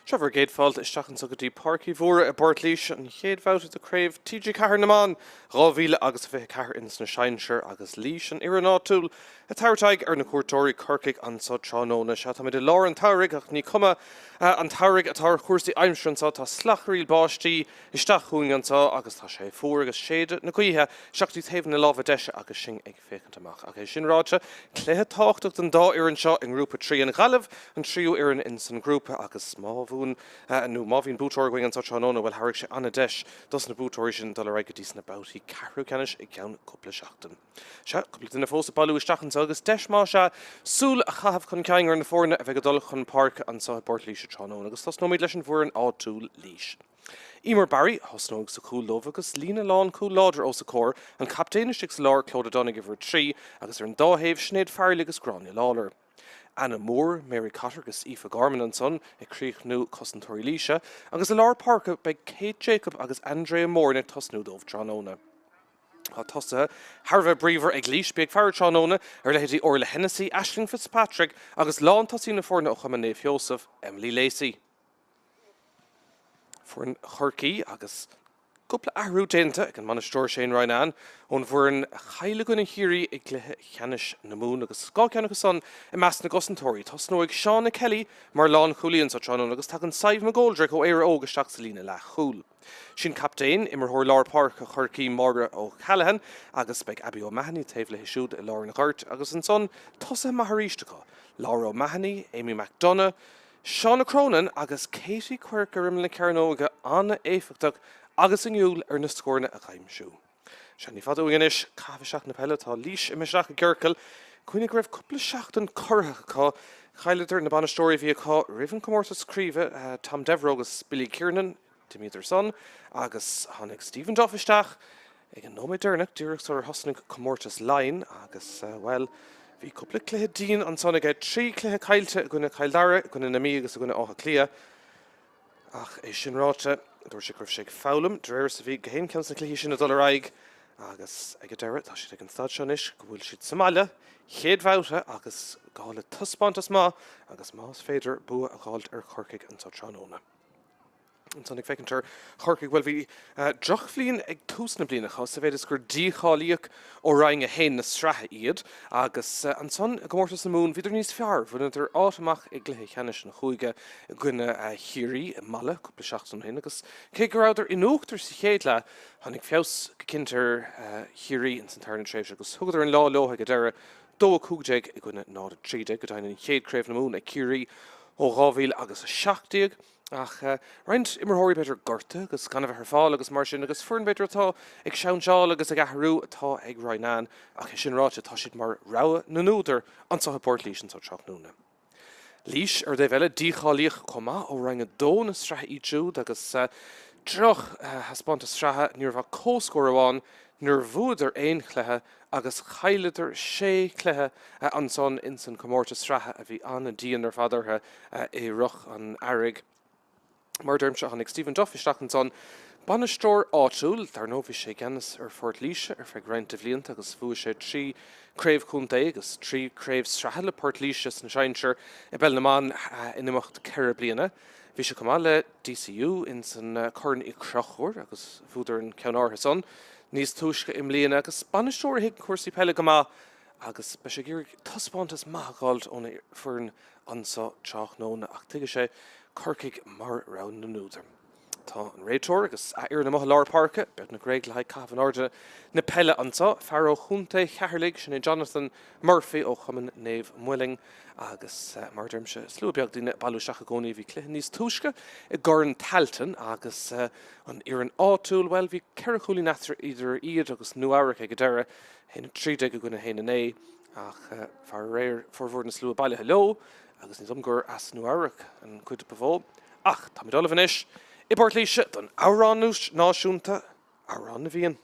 Seo bhur gcéad fáilte isteach anseo go dtí Páirc Uí Mhórdha i bPort Laoise, an chéad bhabhta de Craobh TG4 na mBan 2024 ins na Sinsir agus Laois, an fhoireann áitiúil, ag tabhairt aghaidh ar na cuairteoirí Corcaigh anseo tráthnóna. Sea, táimid i lár an tsamhraidh ach ní cuma an tsamhraidh atá ar chúrsaí aimsire anseo, tá slacharaíl báistí isteach chugainn anseo agus tá sé fuar agus séideadh na gaoithe isteach go dtí taobh na láimhe deise agus sinn ag féachaint amach. Ach é sin ráite, cluiche tábhachtach don dá fhoireann seo i nGrúpa 3. An Ghaillimh an tríú fhoireann ins an ngrúpa agus má bhuann nó má bhíonn buaiteoir againn anseo tráthnóna, bhuel thabharfaidh sé an-deis dos na buaiteoirí sin dul ar aghaidh go dtí sna babhtaí ceathrú ceannais i gceann cúpla seachtain. Sea, cúpla duine fós ag bailiú isteach anseo agus deis maith is ea súil a chaitheamh chun cinn ar na foirne a bheidh ag dul chun páirce anseo i bPort Laoise tráthnóna agus tosnóimid leis an bhfoireann áitiúil, Laois. Emer Barry a thosnóidh sa chúl dóibh agus líne lánchúil láidir os a comhair, an captaen istigh sa lár, Clodagh Dunne ag uimhir 3, agus ar an dá thaobh, Sinéad Farrelly agus Gráinne Lawlor. Anna Moore, Mary Cotter agus Aoife Gorman ansan ag críochnú cosantóirí Laoise, agus i lár páirce beidh Kate Jacob agus Andrea Moran ag tosnú dóibh tráthnóna. Tá tosaithe thar a bheith bríomhar ag Laois. Bí ag faire tráthnóna ar leithéidí Orla Hennessy, Aisling Fitzpatrick agus lántosaí na foirne ó Chumann Naomh Sheosamh, Emily Lacey. Foireann Chorcaí agus cúpla athrú déanta ag an mbainisteoir Shane Ronayne ón bhfoireann a chaill i gcoinne Chiarraí i gcluiche ceannais na Mumhan agus 2 ceann acu san i measc na gcosantóirí. Tosnóidh Shauna Kelly mar lánchúlaí anseo tráthnóna agus tagann Sadhbh McGoldrick ó Éire Óg isteach sa líne leathchúil. Sin captaen, imreoir lár páirce Chorcaí Máire O'Callaghan agus beidh Abbie O'Mahony taobh léi siúd i lár an ghoirt agus ansan tosaithe maithe arís acu, Laura O'Mahony, Amy McDonagh, Shauna Cronin agus Katie Quirke ar imeall na cearnóige an-éifeachtach agus inniúil ar na scóranna a dh'aimsiú. Sea, ní fada uainn anois caitheamh isteach na peile. Tá Laois imithe isteach i gciorcal. Cuimhnigh go raibh cúpla seachtain corraitheach acu. Chailleadar na bainisteoirí a bhí acu roimh an comórtas craoibhe, Tom Devereux agus Billy Kiernan. D'imíodar san agus tháinig Stephen Duff isteach ag an nóiméad deireanach, díreach sular thosnaigh comórtas Laighean agus, bhuel, bhí cúpla cluiche dian ansan aige, 3 chluiche caillte i gcoinne Chill Dara, i gcoinne na Mí agus i gcoinne Átha Cliath. Ach é sin ráite, dúirt sé go raibh sé ag foghlaim de réir is a bhí gach aon cheann de na cluichí sin ag dul ar aghaidh agus ag an deireadh tá siad ag an staid seo anois go bhfuil siad sa mbaile, chéad bhabhta agus gá le taispeántas maith agus más féidir bua a dh'fháilt ar Chorcaigh anseo tráthnóna. Ansan ag féachaint ar Chorcaigh, bhuel bhí drochbhliain ag tús na bliana acu sa mhéid is gur dícháilíodh ó Roinn 1 na sraithe iad agus ansan i gcomórtas na Mumhan bhíodar níos fearr, bhaineadar áit amach i gcluiche ceannais an chúige i gcoinne Chiarraí i Mala cúpla seachtain ó shin agus cé go rabhadar in uachtar sa chéad leath tháinig feabhas go cinnte ar Chiarraí ins an tarna tréimhse agus thugadar an lá leo ag an deireadh. 2-15 i gcoinne 0-13, go deimhin an chéad Craobh na Mumhan ag Ciarraí ó 2017. Ach roinnt imreoirí b'fhéidir gortaithe agus gan a bheith ar fáil agus mar sin agus foireann b'fhéidir atá ag seanseáil agus ag athrú atá ag Ronayne ach é sin ráite tá siad mar rogha na n-údar anseo i bPort Laoise anseo tráthnóna. Laois ar an dtaobh eile dícháilíodh chomh maith ó Roinn 2 na sraithe iad siúd agus droch thaispeántas sraithe, ní raibh ach comhscór amháin, níor bhuadar aon chluiche agus chailleadar sé chluiche ansan ins an comórtas sraithe a bhí an-dian ar fad orthu i rith an earraigh. Mar a deirimse, tháinig Stephen Duff isteach ansan, bainisteoir áitiúil, dar ndóigh bhí sé i gceannas ar Phort Laoise ar feadh roinnt de bhlianta agus bhuaigh sé 3 craobh chontae agus 3 craobh sraithe le Port Laoise sna sinsir i bpeil na mban in imeacht ceithre bliana. Bhí sé chomh maith le DCU ins an Corn Uí Chonchúir agus bhuadar an ceann áirithe san níos túisce i mbliana agus bainisteoir a thuigeann cúrsaí peile go maith agus beidh sé ag iarraidh taispeántas maith a dh'fháilt óna foireann anso tráthnóna ach tuigfidh sé Corcaigh mar rogha na n-údar. Tá an réiteoir agus a fhoireann amuigh i lár páirce, beagnach réidh le haghaidh caitheamh in airde na peile anso. Fear ó Chontae Cheatharlaigh, sin é Jonathan Murphy ó Chumann Naomh Muilinn agus mar a deirimse, slua beag daoine ag bailiú isteach i gcónaí. Bhí cluiche níos túisce i gCorn Tailteann agus an fhoireann áitiúil, bhuel, bhí ceithre chúilín eatarthu idir iad agus Nua Eabhrac ag an deireadh, 1-13 i gcoinne 1-9 ach faraor formhór na slua bailithe leo agus ní dóigh liom gur as Nua Eabhrac an chuid ba mhó. Ach táimid ullamh anois i bPort Laoise don amhrán náisiúnta, Amhrán na bhFiann.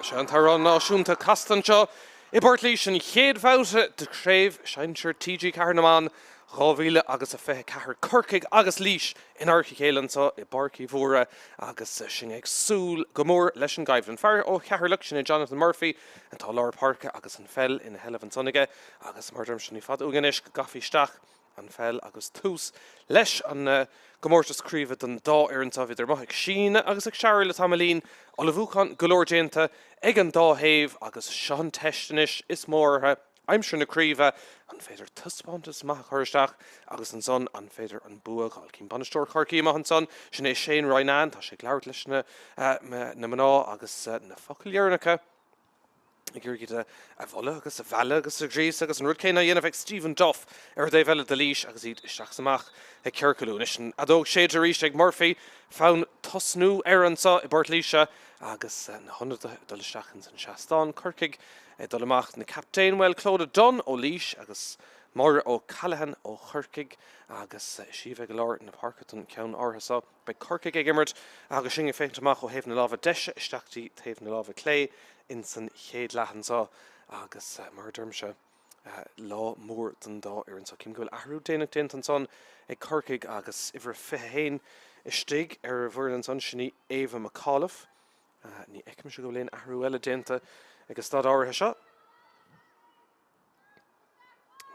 Tá sé an t-amhrán náisiúnta casta anseo i bPort Laoise, an chéad bhabhta de Chraobh Shinsir TG4 na mBan 2000 agus a 24, Corcaigh agus Laois in adharca a chéile anseo i bPáirc Uí Mhórdha agus sinn ag súil go mór leis an gcoimhlint. Fear ó Cheatharlach, sin é Jonathan Murphy atá i lár páirce agus an pheil ina sheilbh ansan aige agus mar a deirimse ní fada uainn anois go gcaithfí isteach an pheil agus tús leis an gcomórtas craoibhe don dá fhoireann seo. Bhíodar amuigh ag síneadh agus ag searradh le tamaillín, ullmhúchán go leor déanta ag an dá thaobh agus seo an teist anois is mó orthu, aimsir na craoibhe, an féidir taispeántas maith a chur isteach agus ansan an féidir an bua a fháil. Cím bainisteoir Chorcaí amuigh ansan, sin é Shane Ronayne, tá sé ag labhairt leis na mná agus na focail dheireanacha. ag iarraidh iad a mholadh agus a mhealladh agus a ghríosadh agus an rud céanna á dhéanamh ag Stephen Duff ar an dtaobh eile de Laois agus iad isteach is amach ag ciorclú. Anois an fheadóg séidte arís ag Murphy, fonn tosnú air anseo i bPort Laoise agus na hionadaithe ag dul isteach ins an seastán, Corcaigh ag dul amach, na captaein, bhuel, Clodagh Dunne ó Laois agus Máire O'Callaghan ó Chorcaigh agus is í a bheidh i lár na páirce don cheann áirithe seo. Beidh Corcaigh ag imirt agus sinn ag féachaint amach ó thaobh na láimhe deise isteach dtí taobh na láimhe clé insan chéad leath anseo agus mar a deirimse, lá mór don dá fhoireann seo. Cím go bhfuil athrú déanach déanta ansan ag Corcaigh agus uimhir a 21 istigh ar an bhfoireann ansan, sin í Ava McAuliffe. Ní fheicimse go bhfuil aon athrú eile déanta ag an staid áirithe seo.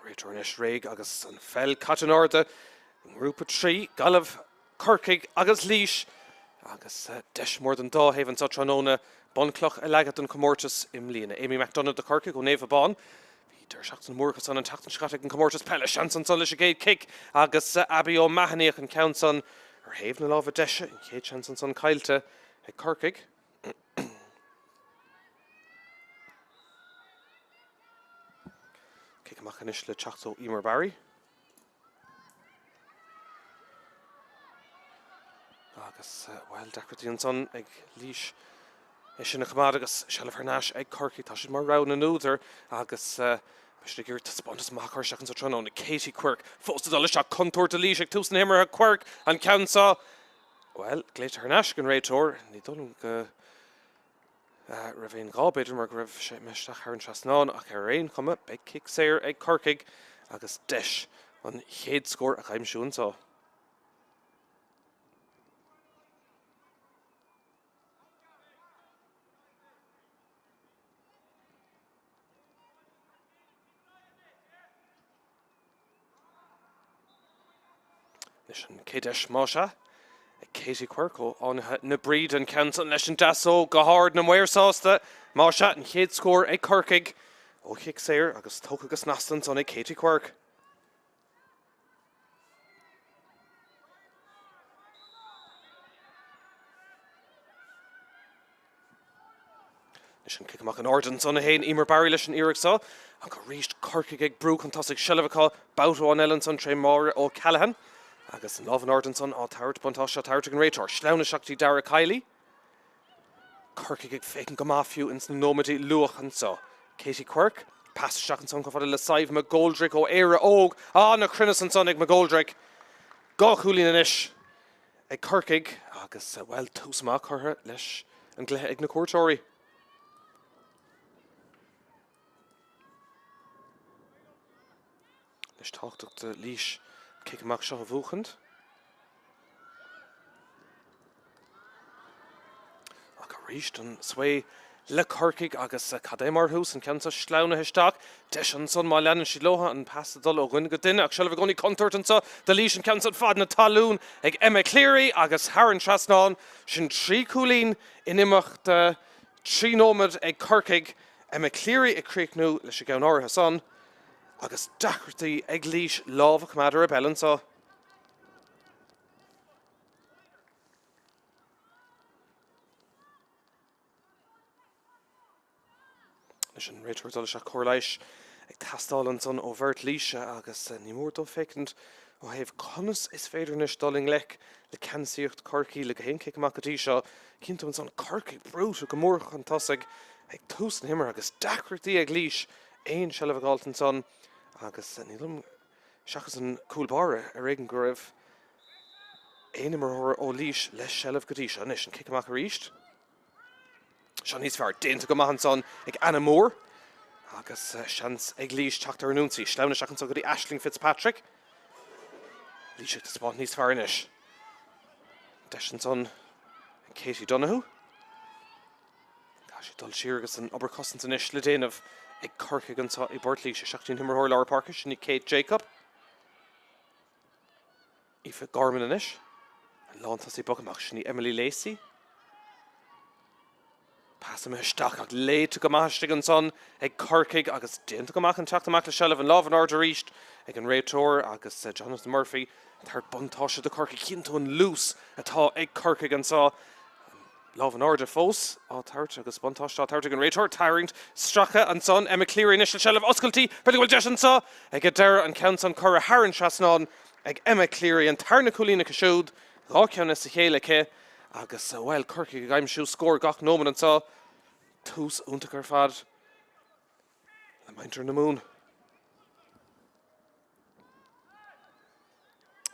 Réiteoir anois réidh agus an pheil caite in airde i nGrúpa 3, Gaillimh, Corcaigh agus Laois agus deis mhór don dá thaobh anseo tráthnóna bunchloch a leagadh don chomórtas i mbliana. Amy McDonagh do Chorcaigh ó Naomh Abán. Bhí deireadh seachtaine mór acu san an tseachtain seo caite ag an gcomórtas peile. Seans ansan leis an gcéad chic agus Abby O'Mahony ach an ceann san ar thaobh na láimhe deise, an chéad seans ansan caillte ag Corcaigh. Cic amach anois le teacht ó Emer Barry. Agus, bhuel, deacrachtaí ansan ag Laois é sin a choimeád agus seilbh thar n-ais ag Corcaigh. Tá siad mar rogha na n-údar agus beidh siad ag iarraidh taispeántas maith a chur isteach anseo tráthnóna. Katie Quirke fós ag dul isteach, contúirt do Laois ag tús na himeartha. Quirke an ceann seo. Bhuel, glaoite thar n-ais ag an réiteoir. Ní dóigh liom go raibh aon ghá, b'fhéidir, mar go raibh sé imithe isteach thar an trasnán, ach ar aon chuma, beidh cic saor ag Corcaigh agus deis an chéad scór a aimsiú anseo. Anois an chéad deis más ea ag Katie Quirke ó Fhánaithe na Bríde an ceann san leis an deasóg go hard na maoir sásta más ea an chéad scór ag Corcaigh ó chic saor agus tógtha go snasta ansan ag Katie Quirke. Anois an cic amach in airde ansan a théann Emer Barry leis an iarraidh seo ach arís Corcaigh ag brú chun tosaigh seilbh acu babhta amháin eile ansan tré Máire O'Callaghan agus an lámh in airde ansan á tabhairt, buntáiste á tabhairt ag an réiteoir. Sleamhnaithe isteach dtí Dara Kiely. Corcaigh ag féachaint go maith fiú ins na nóiméidí luath anso. Katie Quirke, pas isteach ansan chomh fada le Sadhbh McGoldrick ó Éire Óg. An-chruinneas ansan ag McGoldrick. 2 chúilín anois. ag Corcaigh agus, bhuel, tús maith curtha leis an gcluiche ag na cuairteoirí. Anois tábhachtach do Laois an cic amach seo a bhuachaint. Ach arís an svae le Corcaigh agus cad é mar thús, an ceann seo sleamhnaithe isteach. Deis ansan má leanann siad leo an pas ag dul ó dhuine go duine ach seilbh i gcónaí contúirt anseo do Laois an ceann san fad na talún ag Emma Cleary agus thar an trasnán. Sin 3 chúilín in imeacht 3 nóiméad ag Corcaigh. Emma Cleary ag críochnú leis an gceann áirithe san agus deacrachtaí ag Laois lámh a choimeád ar an bpeil anseo. Anois an réiteoir ag dul isteach cóir leighis ag teastáil ansan ó bheirt Laoise agus ní mór dóibh féachaint ó thaobh conas is féidir anois dul i ngleic le ceannasaíocht Chorcaí le go haon cic amach go dtí seo. Cinnte ansan Corcaigh brúite go mór chun tosaigh ag tús na himeartha agus deacrachtaí ag Laois aon seilbh a dh'fháilt ansan agus ní dóigh liom seachas an cúl báire ar éigean go raibh aon imreoir ó Laois le seilbh go dtí seo. Anois an cic amach arís. Seo níos fearr. Déanta go maith ansan ag Anna Moore agus seans ag Laois teacht ar an ionsaí. Sleamhain isteach anso go dtí Aisling Fitzpatrick. Laois ag taispeáint níos fearr anois. Deis ansan ag Katie Donoghue. Caithfidh sí dul siar agus an obair cosanta anois le déanamh ag Corcaigh anso i bPort Laoise. Isteach go dtí an t-imreoir lár páirce, sin í Kate Jacob. Aoife Gorman anois. An lántosaí bogtha amach, sin í Emily Lacey. Pas imithe isteach ach léite go maith istigh ansan ag Corcaigh agus déanta go maith an teacht amach le seilbh, an lámh in airde arís ag an réiteoir agus Jonathan Murphy ag tabhairt buntáiste do Chorcaigh. Chíonn tú an luas atá ag Corcaigh anso. Lámh in airde fós á tabhairt agus buntáiste á tabhairt ag an réiteoir. Tarraingt, stracadh ansan. Emma Cleary anois le seilbh oscailte. B'fhéidir go bhfuil deis anso ag an deireadh an ceann san curtha thar an trasnán ag Emma Cleary. An tarna cúilín aici siúd. Dhá cheann as a chéile aici agus, bhuel, Corcaigh ag aimsiú scór gach nóiméad anso. Tús iontach ar fad le muintir na Mumhan.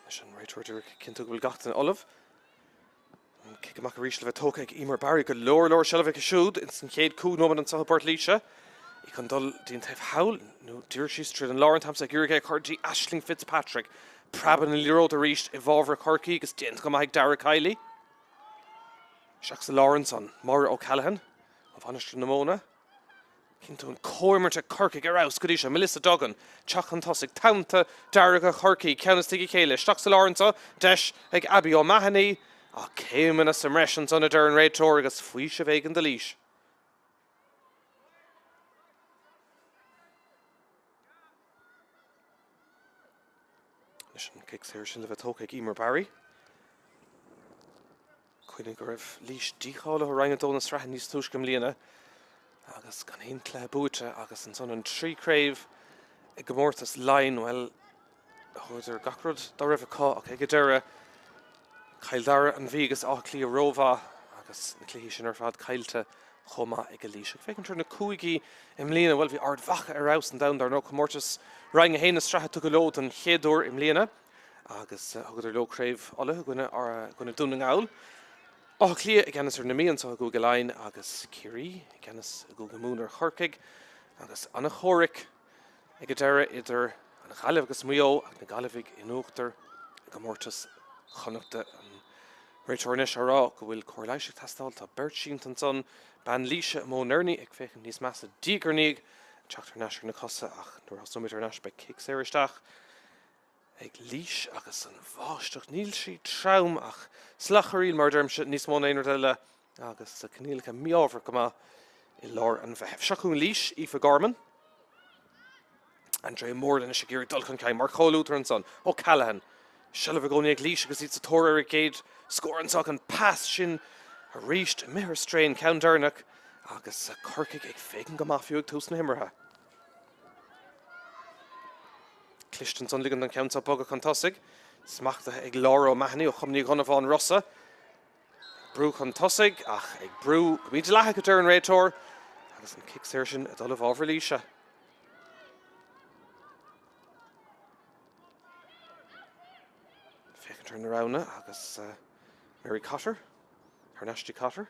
Anois an réiteoir díreach ag cinntiú go bhfuil gach duine ullamh. An cic amach arís le bheith tógtha ag Eimear Barry. Go leor leor seilbh aici siúd ins an chéad 5 nóiméad anseo i bPort Laoise. Í chun dul dtí an taobh thall nó díreach síos tríd an lár an t-am seo ag iarraidh é a chur dtí Aisling Fitzpatrick. Preabann an liathróid arís i bhfabhar Chorcaí agus déanta go maith ag Dara Kiely. Isteach sa lár ansan, Máire O'Callaghan ó Mhainistir na Móna. Chíonn tú an chomhimirt ag Corcaigh ar fheabhas go dtí seo. Melissa Duggan, teacht chun tosaigh, tamhnta dearga Chorcaí, ceann istigh a chéile, isteach sa lár anseo, deis ag Abby O'Mahony, ach céimeanna sa mbreis ansan a deir an réiteoir agus faoiseamh éigin do Laois. Anois an cic saor sin le bheith tógtha ag Eimear Barry. Cuimhnigh go raibh Laois dícháilithe ó Roinn 2 na sraithe níos túisce i mbliana agus gan aon chluiche buaite agus ansan an trí craobh i gcomórtas Laighean, bhuel, thugadar gach rud dá raibh acu ach ag an deireadh, Cill Dara, an Mhí agus Áth Cliath rómhaith agus na cluichí sin ar fad caillte chomh maith ag Laois. Ag féachaint ar na cúigí i mbliana, bhuel, bhí Ard Mhacha ar fheabhas an domhan dar ndóigh, comórtas Roinn 1 na sraithe tugtha leo don chéad uair i mbliana. agus thugadar leo Craobh Uladh i gcoinne Dún na nGall. Áth Cliath i gceannas ar na Mí anseo i gCúige Laighean agus Ciarraí i gceannas i gCúige Mumhan ar Chorcaigh agus an-chomhrac ag an deireadh idir an Ghaillimh agus Maigh Eo ach na Gaillimhigh in uachtar i gcomórtas Chonnachta. An réiteoir anois á rá go bhfuil cóir leighis ag teastáil. Tá beirt sínte ansan, bean Laoise, Eamon Nerney, ag féachaint níos measa diaidh ar ndiaidh ag teacht thar n-ais ar na cosa ach nuair a thosnóimid thar n-ais beidh cic saor isteach ag Laois agus an bháisteach, níl sí trom ach slacharaíl mar a deirimse, níos mó ná aon rud eile agus coinníollacha mí-ámharach go maith i lár an Mheithimh. Seo chugainn Laois, Aoife Gorman. Andrea Moore anois ag iarraidh dul chun cinn mar chomhluadar ansan. O'Callaghan. Seilbh i gcónaí ag Laois agus iad sa tóir ar a gcéad scór anseo ach an pas sin arís imithe ar strae an ceann deireanach agus Corcaigh ag féachaint go maith fiú ag tús na himeartha. Cliste ansan ligean don cheann seo bogadh chun tosaigh. Smachtaithe ag Laura O'Mahony ó Chumann Uí Dhonnabháin Rosa. Ag brú chun tosaigh ach ag brú go mídhleathach a deir an réiteoir agus an cic saor sin ag dul i bhfabhar Laoise. Féachaint ar na roghanna agus Mary Cotter, thar n-ais dtí Cotter.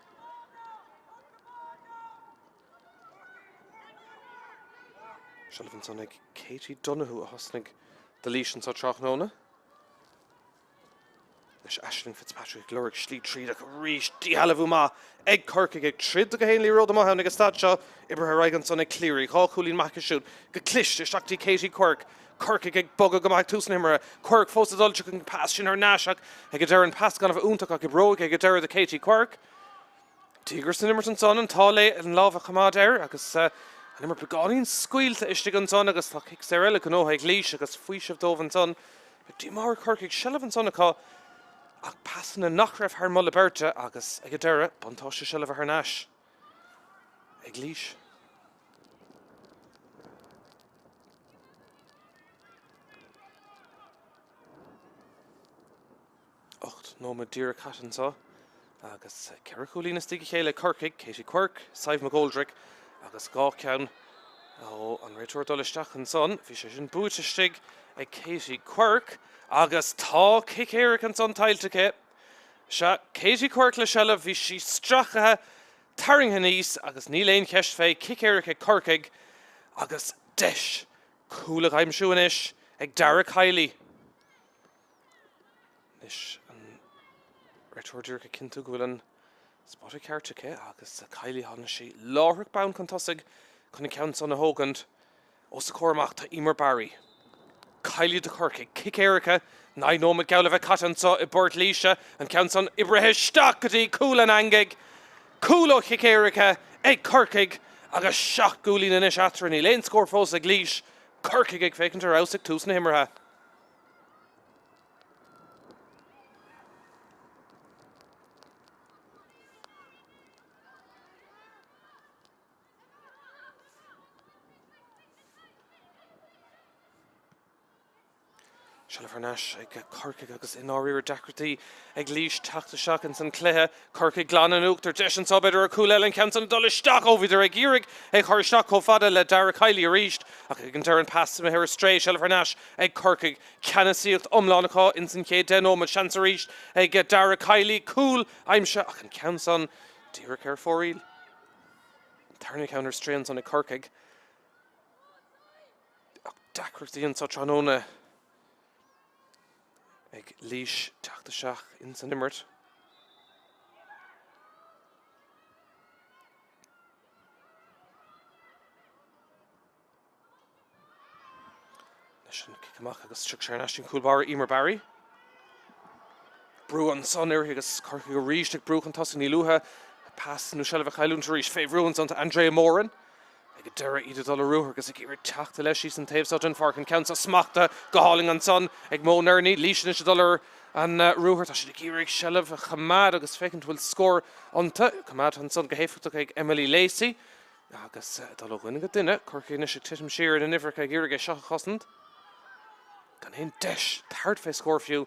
Seilbh ansan ag Katie Donoghue a thosnaigh do Laois anseo tráthnóna. Anois Aisling Fitzpatrick ag lorg slí tríd ach arís díshealbhú maith ag Corcaigh ag troid do gach aon liathróid amuigh ann ag an staid seo. Oibrithe ar aghaidh ansan ag Cleary. Dhá chúilín maith aici siúd. Go cliste isteach dtí Katie Quirke. Corcaigh ag bogadh go maith ag tús na himeartha. Quirke fós ag dul chuig an pas sin thar n-ais ach ag an deireadh an pas gan a bheith iontach ach oibreoidh ag an deireadh do Katie Quirke. Díograis san imirt ansan, an t-ádh léi an lámh a choimeád air agus an imirt beagáinín scaoilte istigh ansan agus tá cic saor eile gnóthaithe ag Laois agus faoiseamh dóibh ansan. Beidh díomá ar Chorcaigh, seilbh ansan acu ach pasanna nach raibh thar moladh beirte agus ag an deireadh, buntáiste seilbhe thar n-ais ag Laois. 8 nóiméad díreach caite anseo agus ceithre chúilín istigh a chéile ag Corcaigh, Katie Quirke, Sadhbh McGoldrick agus dhá cheann ó an réiteoir dul isteach ansan. Bhí sé sin buaite istigh ag Katie Quirke agus tá cic éirice ansan tuillte aici. Sea, Katie Quirke le seilbh, bhí sí stractha. Tarraingthe aníos agus níl aon cheist fé, cic éirice ag Corcaigh agus deis cúl a aimsiú anois ag Dara Kiely. Anois an réiteoir díreach ag cinntiú go bhfuil an spota ceart aici agus Kiely tháinig sí láithreach bonn chun tosaigh chun an ceann san a thógaint. Os a comhair amach tá Eimear Barry. Kiely do Chorcaigh. Cic éirice. 9 nóiméad geall le bheith caite anseo i bPort Laoise. An ceann san oibrithe isteach go dtí cúl an eangaigh. Cúl ó chic éirice ag Corcaigh agus 7 gcúilín anois eatarthu. Níl aon scór fós ag Laois. Corcaigh ag féachaint ar fheabhas ag tús na himeartha. Seilbh thar n-ais ag Corcaigh agus i ndáiríre deacrachtaí ag Laois teacht isteach ins an cluiche. Corcaigh glan in uachtar, deis anseo b'fhéidir ar chúl eile, an ceann san ag dul isteach ó bhíodar ag iarraidh é chur isteach chomh fada le Dara Kiely arís ach ag an deireadh an pas imithe ar strae, seilbh thar n-ais ag Corcaigh. Ceannasaíocht iomlán acu ins an chéad 10 nóiméad, seans arís ag Dara Kiely, cúl aimsithe ach an ceann san díreach ar fóraoil. An tarna ceann ar strae ansan ag Corcaigh. Ach deacrachtaí anseo tráthnóna ag Laois teacht isteach ins an imirt. Leis an cic amach agus seo thar n-ais an cúl báire Eimear Barry. Brú ansan uirthi agus Corcaigh arís ag brú chun tosaigh ní luaithe pas nó seilbh a chailliúint arís. Fé bhrú ansan tá Andrea Moran. Ag an deireadh iad ag dul ar ruathar agus ag iarraidh teacht i leith síos an taobh seo den pháirc. An ceann seo smachtaithe go hálainn ansan ag Mo Nerney. Laois anois ag dul ar an ruathar. Tá siad ag iarraidh seilbh a choimeád agus féachaint bhfuil scór iontu. Coimeádta ansan go héifeachtach ag Emily Lacey. Agus dul ó dhuine go duine, Corcaigh anois ag titim siar ina n-uimhreacha ag iarraidh é seo a chosaint. Gan aon deis tabhairt fé scór fiú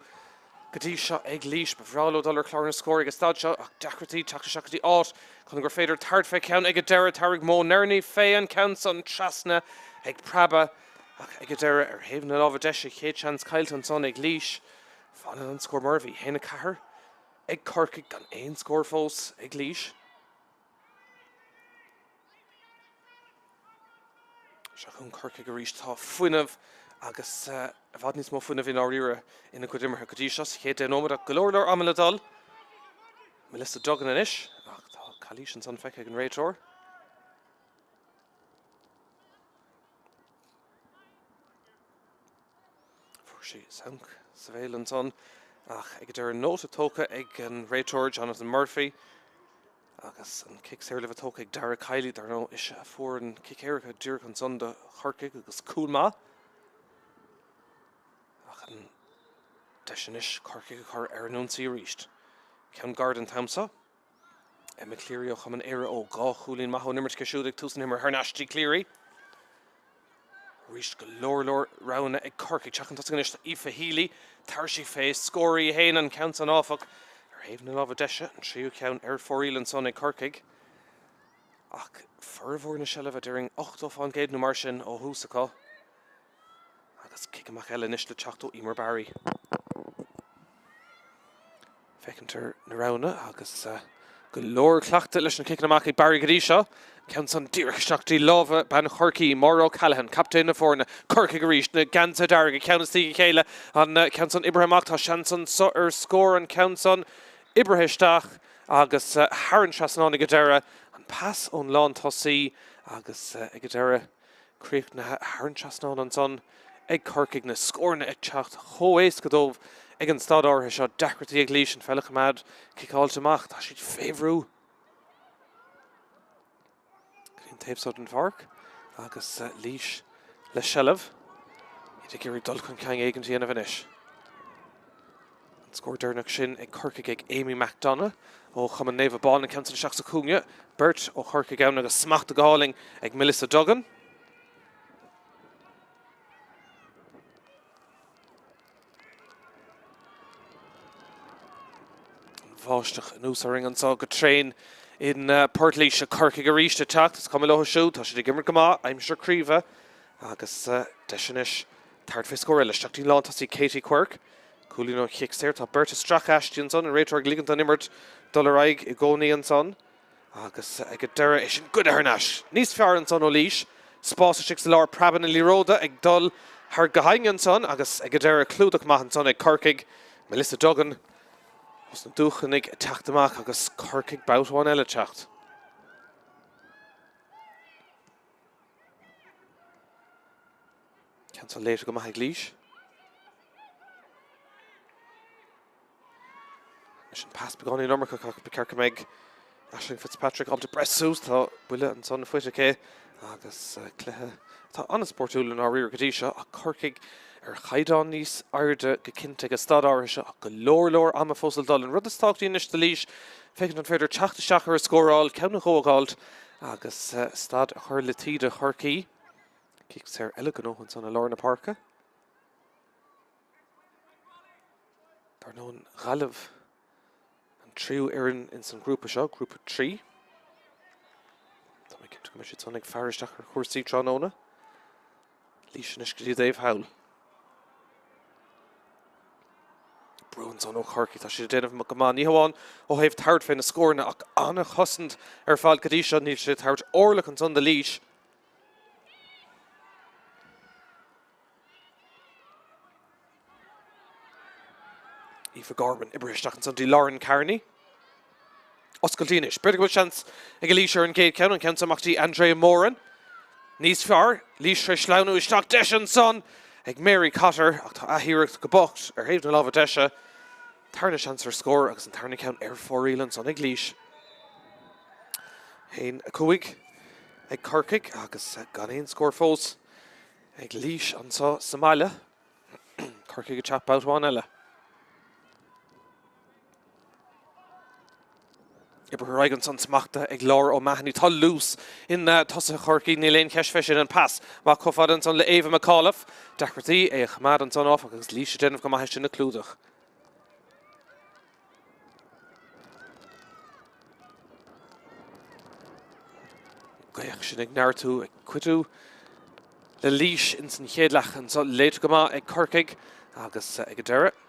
go dtí seo ag Laois. Ba bhreá leo dul ar chlár na scór ag an staid seo ach deacrachtaí teacht isteach go dtí áit chun gur féidir tabhairt fé cheann ag an deireadh. Tharraing Mo Nerney fé an ceann san trasna ag preabadh ach ag an deireadh ar thaobh na láimhe deise chéad seans caillte ansan ag Laois. Fanann an scór mar a bhí, 1-4 ag Corcaigh gan aon scór fós ag Laois. Seo chugainn Corcaigh arís. Tá fuinneamh agus i bhfad níos mó fuinnimh i ndáiríre ina gcuid imeartha go dtí seo sa chéad 10 nóiméad ach go leor leor ama le dul. Melissa Duggan anois ach tá calaois ansan feicthe ag an réiteoir. Fuair sí sonc sa bhéal ansan ach ag an deireadh nóta tógtha ag an réiteoir Jonathan Murphy agus an cic saor le bheith tógtha ag Dara Kiely, dar ndóigh ise a fuair an cic éirice díreach ansan do Chorcaigh agus cúl maith. Ach an deis anois Corcaigh a chur ar an ionsaí arís. Ceann gairid an t-am seo. Emma Cleary ó Chumann Éire Óg, 2 chúilín maith ón imirt aici siúd ag tús na himeartha thar n-ais dtí Cleary. Arís go leor leor roghanna ag Corcaigh. Teacht chun tosaigh anois Aoife Healy. Tabharfaidh sí fé scór í féin an ceann san áfach ar thaobh na láimhe deise, an tríú ceann ar fóraoil ansan ag Corcaigh. Ach formhór na seilbhe, déarfainn 80% nó mar sin ó thús acu. Agus cic amach eile anois le teacht ó Eimear Barry. Féachaint ar na roghanna agus go leor cleachtadh leis na ciceanna amach ag Barry go dtí seo. Ceann san díreach isteach dtí lámha bean Chorcaí, Máire O'Callaghan, captaen na foirne. Corcaigh arís, na geansaithe dearga, ceann istigh a chéile. An ceann san oibrithe amach, tá seans anso ar scór, an ceann san oibrithe isteach agus thar an trasnán ag an deireadh. An pas ón lántosaí agus ag an deireadh. Críochnaithe thar an trasnán ansan ag Corcaigh, na scóranna ag teacht chomh héasca dóibh ag an staid áirithe seo. Deacrachtaí ag Laois an pheil a choimeád ciceáilte amach. Tá siad fé bhrú go dtí an taobh seo den pháirc agus Laois le seilbh. Iad ag iarraidh dul chun cinn éigin a dhéanamh anois. An scór deireanach sin ag Corcaigh ag Amy McDonagh ó Chumann Naomh Abán, an ceann san isteach sa chúinne. Beirt ó Chorcaigh ann agus smacht go hálainn ag Melissa Duggan. An bháisteach anuas orainn anseo go tréan in Port Laoise. Corcaigh arís ag teacht, is cuma leo siúd, tá siad ag imirt go maith, aimsir craoibhe agus deis anois Tabhairt fé scór eile isteach dtí'n lántosaí Katie Quirke. Cúilín ón chic saor. Tá beirt ag stracadh aisti ansan, an réiteoir ag ligint don imirt dul ar aghaidh i gcónaí ansan. Agus ag an deireadh, é sin goidte thar n-ais. Níos fearr ansan ó Laois. Spás istigh sa lár, preabadh na liathróide ag dul thar gach éinne ansan agus ag an deireadh clúdach maith ansan ag Corcaigh. Melissa Duggan os na Dúchoinnigh ag teacht amach agus Corcaigh babhta amháin eile ag teacht. Ceann seo léite go maith ag Laois. Anois an pas beagáinín iomarcach ach ba cheart go mbeidh Aisling Fitzpatrick ábalta breith suas. Tá buille ansan faighte aici agus cluiche atá an-spórtúil i ndáiríre go dtí seo ach Corcaigh ar chaighdeán níos airde go cinnte ag an staid áirithe seo ach go leor leor ama fós le dul. An rud is tábhachtaí anois do Laois féachaint an féidir teacht isteach ar an scóráil, ceann nó dhó a dh'fháilt agus stad a chur le taoide Chorcaí. Cic saor eile gnóthaithe ansan i lár na páirce. Dar ndóigh an Ghaillimh an tríú fhoireann ins an ghrúpa seo, Grúpa 3. Tá mé cinnte go mbeidh siad san ag faire isteach ar chúrsaí tráthnóna. Laois anois go dtí an dtaobh thall. Brú ansan ó Chorcaigh, tá siad ag déanamh go maith, ní hamháin ó thaobh tabhairt fé na scóranna ach an-chosaint ar fad go dtí seo, níl siad ag tabhairt orlach ansan do Laois. Aoife Gorman oibrithe isteach ansan dtí Lauren Carney. Oscailtí anois. B'fhéidir go bhfuil seans ag Laois ar an gcéad cheann, an ceann seo amach dtí Andrea Moran. Níos fearr, Laois tar éis sleamhnú isteach deis ansan ag Mary Cotter ach tá athiarracht go bocht ar thaobh na láimhe deise. Tarna seans ar scór agus an tarna ceann ar fóraoil ansan ag Laois. 1, 5 ag Corcaigh agus gan aon scór fós. Ag Laois anseo sa mbaile. Corcaigh ag teacht babhta amháin eile. Oibrithe ar aghaidh ansan smachtaithe ag Laura O'Mahony. Tá luas in tosaithe Chorcaí, níl aon cheist fé sin. An pas amach chomh fada ansan le Ava McAuliffe. Deacrachtaí é a choimeád ansan áfach agus Laois ag déanamh go maith é sin a chlúdach. Gaoth sin ag neartú, ag cuidiú le Laois ins an chéad leath anseo. Léite go maith ag Corcaigh agus ag an deireadh,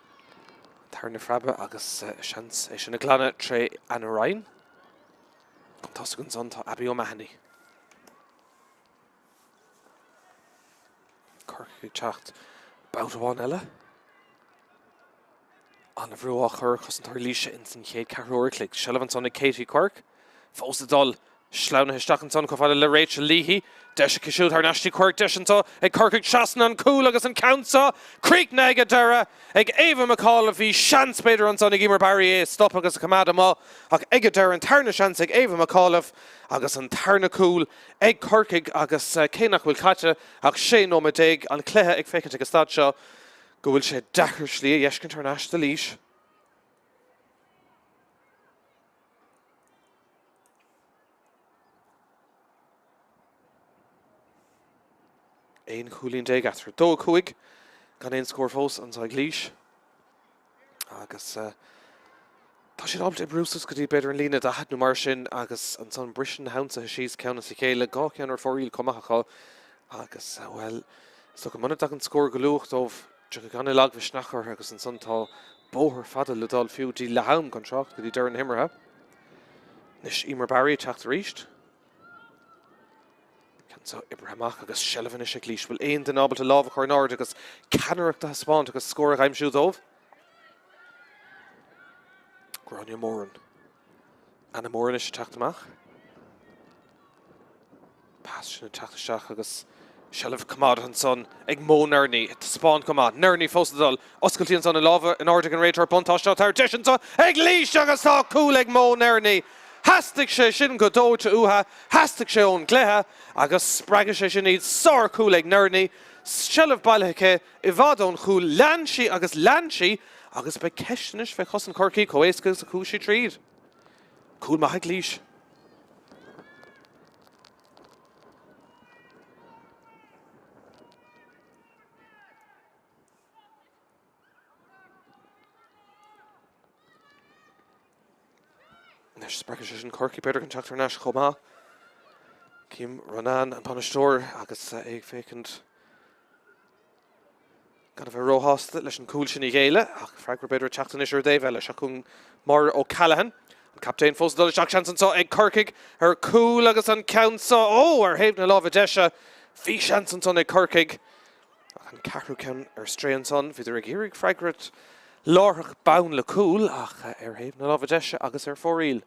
tarna phreabadh agus seans é sin a ghlanadh tré Anna Ryan. Chun tosaigh ansan tá Abby O'Mahony. Corcaigh ag teacht babhta amháin eile. An-bhrú á chur ar chosantóirí Laoise ins an chéad ceathrú uair a chloig. Seilbh ansan ag Katie Quirke. Fós ag dul. Sleamhnaithe isteach ansan chomh fada le Rachel Leahy. Deis aici siúd thar n-ais dtí Quirke. Deis anseo ag Corcaigh trasna an cúl agus an ceann seo críochnaithe ag an deireadh ag Ava McAuliffe. Bhí seans b'fhéidir ansan ag Emer Barry é a stop agus a choimeád amuigh ach ag an deireadh an tarna seans ag Ava McAuliffe agus an tarna cúl ag Corcaigh agus cé nach bhfuil caite ach 16 nóiméad an cluiche ag féachaint ag an staid seo go bhfuil sé deacair slí a dh'fheiscint thar n-ais do Laois. Aon chúilín eatarthu. 2-5 gan aon scór fós anseo ag Laois. Agus tá siad ábalta oibriú suas go dtí b'fhéidir an líne 40 nó mar sin agus ansan briseann na hionsaithe síos ceann as a chéile, dhá cheann ar fóraoil chomh maith acu agus, bhuel, is dócha muna dtagann scór go luath dóibh, tiocfaidh an-lagmhisneach orthu agus ansan tá bóthar fada le dul fiú dtí leath-am gan trácht go dtí deireadh na himeartha. Anois Emer Barry ag teacht arís. Ceann seo oibrithe amach agus seilbh anois ag Laois. Bhfuil aon duine ábalta lámh a chur in airde agus ceannaireacht a thaispeáint agus scór a aimsiú dóibh? Gráinne Moran. Anna Moore anois ag teacht amach. Pas sin ag teacht isteach agus seilbh coimeádta ansan ag Mo Nerney. Ag taispeáint go maith. Nerney fós ag dul. Oscailtí ansan a lámha in airde ag an réiteoir. Buntáiste á tabhairt. Deis anseo ag Laois agus tá cúl ag Mo Nerney. Theastaigh sé sin go dóite uathu. Theastaigh sé ón gcluiche agus spreagfaidh sé sin iad. Sár-chúl ag Nerney. Seilbh bailithe aici i bhfad ón chúl. Lean sí agus lean sí agus beidh ceist anois fé chosaint Chorcaí chomh éasca agus a chuaigh sí tríd. Cúl maith ag Laois. Anois spreagfaidh sé sin Corcaigh b'fhéidir chun teacht thar n-ais chomh maith. Cím Ronán an bainisteoir agus é ag féachaint gan a bheith róshásta leis an gcúl sin a ghéilleadh, ach freagra b'fhéidir ag teacht anois ar an dtaobh eile. Seo chugainn Máire O'Callaghan. An captaen fós ag dul isteach, seans anseo ag Corcaigh ar chúl agus an ceann seo, ó, ar thaobh na láimhe deise. Bhí seans ansan ag Corcaigh ach an ceathrú ceann ar strae ansan. Bhíodar ag iarraidh freagairt láithreach bonn le cúl ach ar thaobh na láimhe deise agus ar fóraoil.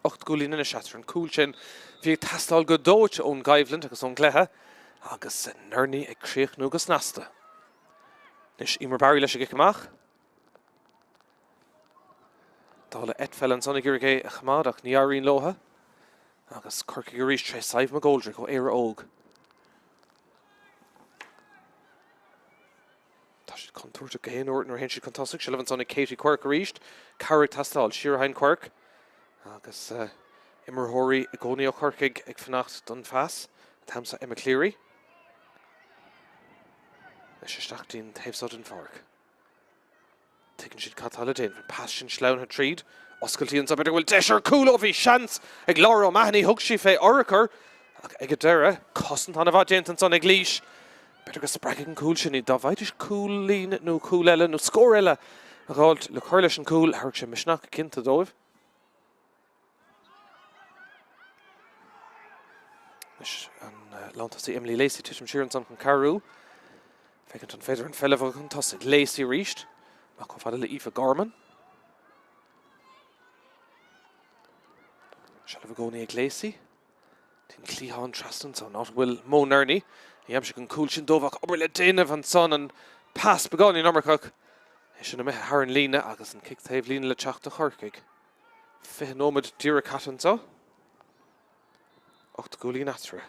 8 gcúilín anois eatarthu, an cúl sin a bhí ag teastáil go dóite ón gcoimhlint agus ón gcluiche agus Nerney ag críochnú go snasta. Anois Emer Barry leis an gcic amach. Dála eitpheile ansan ag iarraidh é a choimeád ach ní éiríonn leotha. Agus Corcaigh arís tré Sadhbh McGoldrick ó Éire Óg. Tá siad contúirteach gach aon uair nuair a théann siad chun tosaigh. Seilbh ansan ag Katie Quirke arís. Cabhair ag teastáil. Siar a théann Quirke. Agus imreoirí i gcónaí ó Chorcaigh ag fanacht don phas. An t-am seo Emma Cleary. Anois isteach dtí'n taobh seo den pháirc. Tuigeann siad cad tá le déanamh. An pas sin sleamhnaithe tríd. Oscailtí anseo. B'fhéidir go bhfuil deis ar chúl. Ó bhí seans ag Laura O'Mahony. Thug sí fé urchar. Ach ag an deireadh, cosaint an-mhaith déanta ansan ag Laois. B'fhéidir go spreagfaidh an cúl sin iad. Dá bhfaighidís cúilín nó cúl eile nó scór eile a dh'fháilt le cur leis an gcúl, thabharfadh sé misneach cinnte dóibh. Anois an lántosaí Emily Lacey ag titim siar ansan chun cabhrú. Féachaint an féidir an pheil a bhogadh chun tosaigh. Lacey arís. Amach chomh fada le Aoife Gorman. Seilbh i gcónaí ag Lacey. Dtí'n cliathán trasna ansan, áit a bhfuil Mo Nerney. A d'aimsigh an cúl sin dóibh ach obair le déanamh ansan. An pas beagáinín iomarcach. É sin imithe thar an líne agus an cic taobh líne le teacht do Chorcaigh. 20 nóiméad díreach caite anseo. 8 gcúilín eatarthu.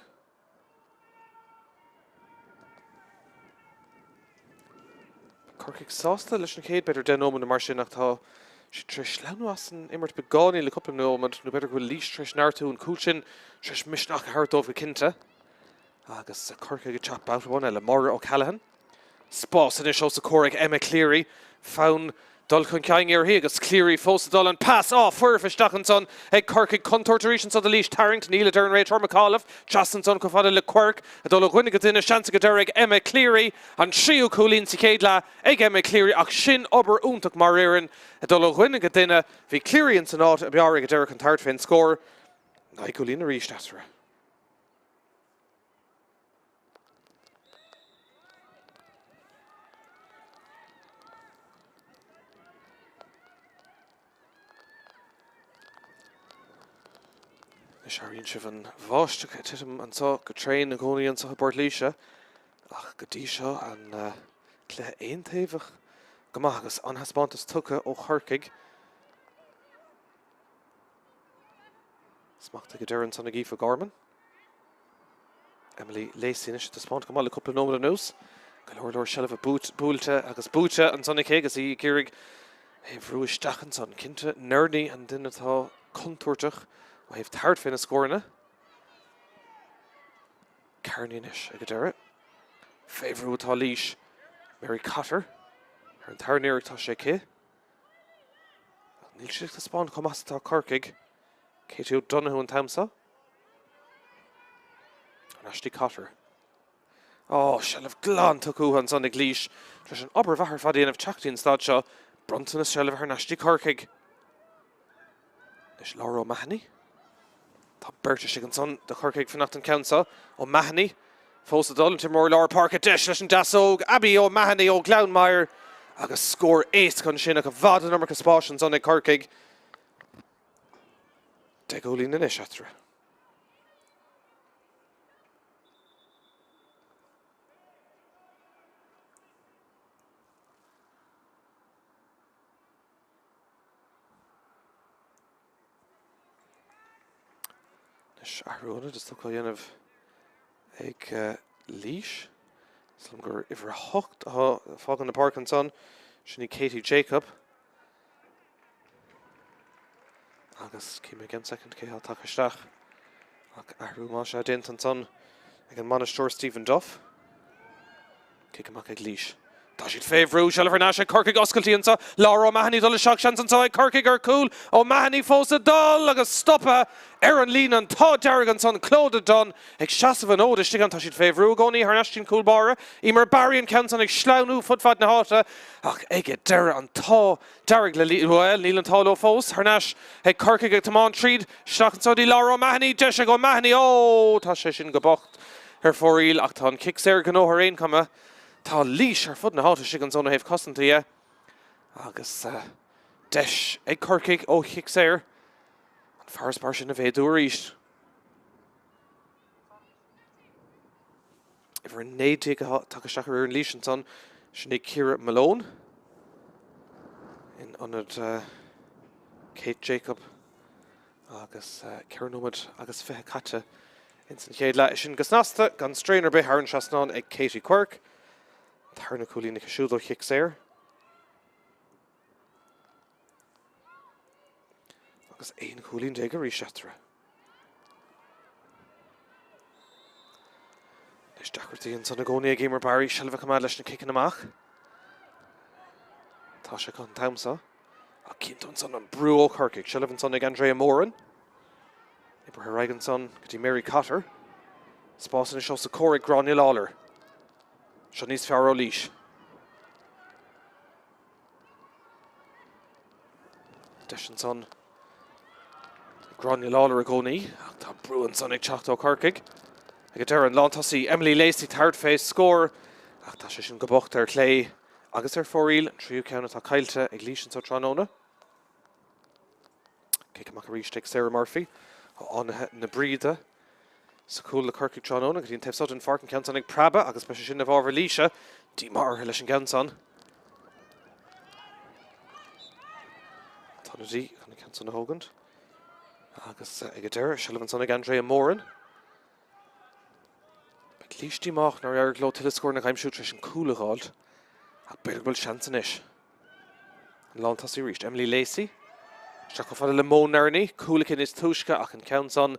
Corcaigh sásta leis an chéad b'fhéidir 10 nóiméad nó mar sin ach tá siad tar éis sleamhnú as an imirt beagáinín le cúpla nóiméad nó b'fhéidir go bhfuil Laois tar éis neartú an cúl sin tar éis misneach a thabhairt dóibh go cinnte. Agus Corcaigh ag teacht babhta amháin eile. Máire O'Callaghan. Spás anois os a comhair ag Emma Cleary. Fonn dul chun cinn uirthi agus Cleary fós ag dul. An pas á foirfe isteach ansan ag Corcaigh. Contúirt arís anso do Laois. Tarraingt. Níl, a deir an réiteoir McAuliffe. Trasna ansan chomh fada le Quirke. Ag dul ó dhuine go duine. Seans ag an deireadh ag Emma Cleary. An tríú cúilín sa chéad leath ag Emma Cleary ach sin obair iontach mar fhoireann. Ag dul ó dhuine go duine. Bhí Cleary ins an áit ab fhearr ag an deireadh chun tabhairt fén scór. 9 gcúilín arís eatarthu. Anois airíonn sibh an bháisteach ag titim anseo go tréan i gcónaí anseo i bPort Laoise ach go dtí seo an cluiche aontaobhach go maith agus an-thaispeántas tugtha ó Chorcaigh. Smacht ag an deireadh ansan ag Aoife Gorman. Emily Lacey anois ag taispeáint go maith le cúpla nóiméad anuas. Go leor leor seilbhe buailte agus buaite ansan aici agus í ag iarraidh é a bhrú isteach ansan. Cinnte, Nerney an duine atá contúirteach ó thaobh tabhairt fé na scóranna. Kearney anois ag an deireadh. Fé bhrú atá Laois. Mary Cotter ar an tarna iarracht tá sé aici. Ach níl siad ag taispeáint chomh maith is atá Corcaigh. Katie O'Donoghue an t-am seo. Ar ais dtí Cotter. Ó, seilbh glan tugtha uathu ansan ag Laois. Tar éis an obair mhaith ar fad a dhéanamh teacht dtí an staid seo, bronntanas seilbhe thar n-ais dtí Corcaigh. Anois Laura O'Mahony. Tá beirt istigh ansan do Chorcaigh ag fanacht an ceann seo. O'Mahony fós ag dul, an t-imreoir lár páirce deis leis an deasóg. Abby O'Mahony ó Ghleann Maghair agus scór éasca ansin ach i bhfad an iomarca spáis ansan ag Corcaigh. 10 gcúilín anois eatarthu. Anois athrú ionaid is dócha á dhéanamh ag Laois. Is dóigh liom gur uimhir 8 atá ag fágáil na páirce ansan. Sin í Katie Jacob. Agus cífidh mé i gceann soicind cé atá tagtha isteach. Ach athrú más ea déanta ansan ag an mbainisteoir Stephen Duff. Cic amach ag Laois. Tá siad fé bhrú, seilbh thar n-ais ag Corcaigh, oscailtí anseo, Laura O'Mahony dul isteach, seans anseo ag Corcaigh ar chúl, O'Mahony fós ag dul agus stoptha ar an líne, an t-ádh dearg ansan, Clodagh Dunne ag seasamh an fhóid istigh ann, tá siad fé bhrú i gcónaí thar n-ais dtí'n cúl báire, Eimear Barry an ceann san ag sleamhnú fud fad na háite ach ag an deireadh an t-ádh dearg le, bhuel níl an t-ádh leo fós, thar n-ais ag Corcaigh ag tiomáint tríd, isteach anseo dtí Laura O'Mahony, deis ag O'Mahony, ó tá sé sin go bocht ar fóraoil ach tá an cic saor gnóthaithe ar aon chuma. Tá Laois ar fud na háite istigh ansan ó thaobh cosanta dhe agus deis ag Corcaigh ó chic saor an farasbarr sin a mhéadú arís. Uimhir 19 atá tagtha isteach ar fhoireann Laois ansan, sin í Ciara Malone in ionad Kate Jacob. Agus 4 nóiméad agus 20 caite ins an chéad leath. Sin go snasta, gan straon ar bith thar an trasnán ag Katie Quirke. Tarna cúilín aici siúd ó chic saor. Agus 11 chúilín arís eatarthu. Anois deacrachtaí ansan i gcónaí ag Eimear Barry, seilbh a choimeád leis na ciceanna amach. Tá sé acu an t-am seo. Ach cinnte ansan an brú ó Chorcaigh. Seilbh ansan ag Andrea Moran. Oibrithe ar aghaidh ansan go dtí Mary Cotter. Spás anois os a comhair ag Gráinne Lawlor. Seo níos fearr ó Laois. Deis ansan Gráinne Lawlor i gcónaí ach tá brú ansan ag teacht ó Chorcaigh. Ag an deireadh an lántosaí Emily Lacey tabhairt fé scór ach tá sé sin go bocht ar chlé agus ar fóraoil, an tríú ceann atá caillte ag Laois anseo tráthnóna. Cic amach arís ag Sarah Murphy ó Fhánaithe na Bríde sa chúl le Corcaigh tráthnóna go dtí an taobh seo den pháirc, an ceann san ag preabadh agus beidh sé sin i bhfabhar Laoise. Díomá orthu leis an gceann san. Tá na dí chun an ceann san a thógaint agus ag an deireadh, seilbh ansan ag Andrea Moran. Beidh Laois díomách nár éirigh leo tuilleadh scóranna a aimsiú tar éis an cúl a dh'fháilt ach b'fhéidir go bhfuil seans anois. An lántosaí arís, Emily Lacey. Isteach chomh fada le Mo Nerney, cúl aici níos túisce ach an ceann san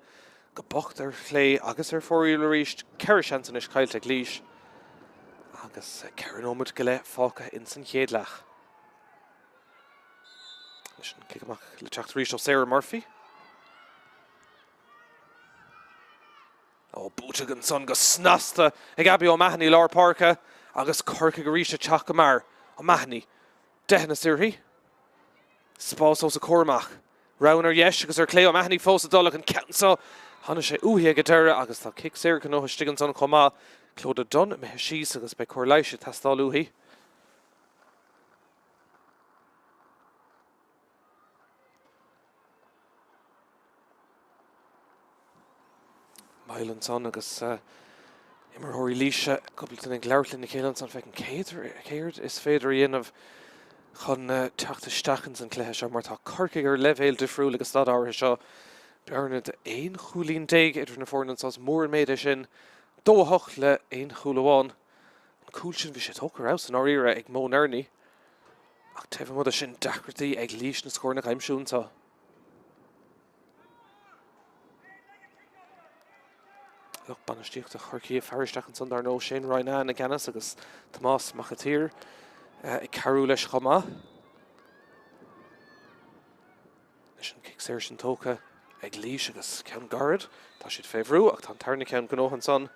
go bocht ar chlé agus ar fóraoil arís. 4 seans anois caillte ag Laois agus 4 nóiméad go leith fágtha ins an chéad leath. Anois an cic amach le teacht arís ó Sarah Murphy. Ó, buaite ansan go snasta ag Abby O'Mahony lár páirce agus Corcaigh arís ag teacht go mear. O'Mahony, deicheanna uirthi. Spás os a comhair amach. Roghanna ar dheis agus ar clé O'Mahony fós ag dul ach an ceann seo, tháinig sé uaithi ag an deireadh agus tá cic saor gnóthaithe istigh ansan chomh maith. Clodagh Dunne imithe síos agus beidh cóir leighis ag teastáil uaithi. Moill ansan agus imreoirí Laoise cúpla duine ag labhairt lena chéile ansan féachaint céard is féidir a dhéanamh chun teacht isteach ins an cluiche seo mar tá Corcaigh ar leibhéal difriúil ag an staid áirithe seo. Bearna de 11 chúilín idir na foirne anso is mór an méid é sin. 2-8 le aon chúl amháin. An cúl sin bhí sé tógtha ar fheabhas i ndáiríre ag Mo Nerney ach taobh amuigh de sin deacrachtaí ag Laois na scóranna a aimsiú anseo. Lucht bainistíochta Chorcaí ag faire isteach ansan dar ndóigh, Shane Rynane i gceannas agus Tomás Mac an tSaoir ag cabhrú leis chomh maith. Anois an cic saor sin tógtha ag Laois agus ceann gairid. Tá siad fé bhrú ach tá an tarna ceann gnóthaithe ansan.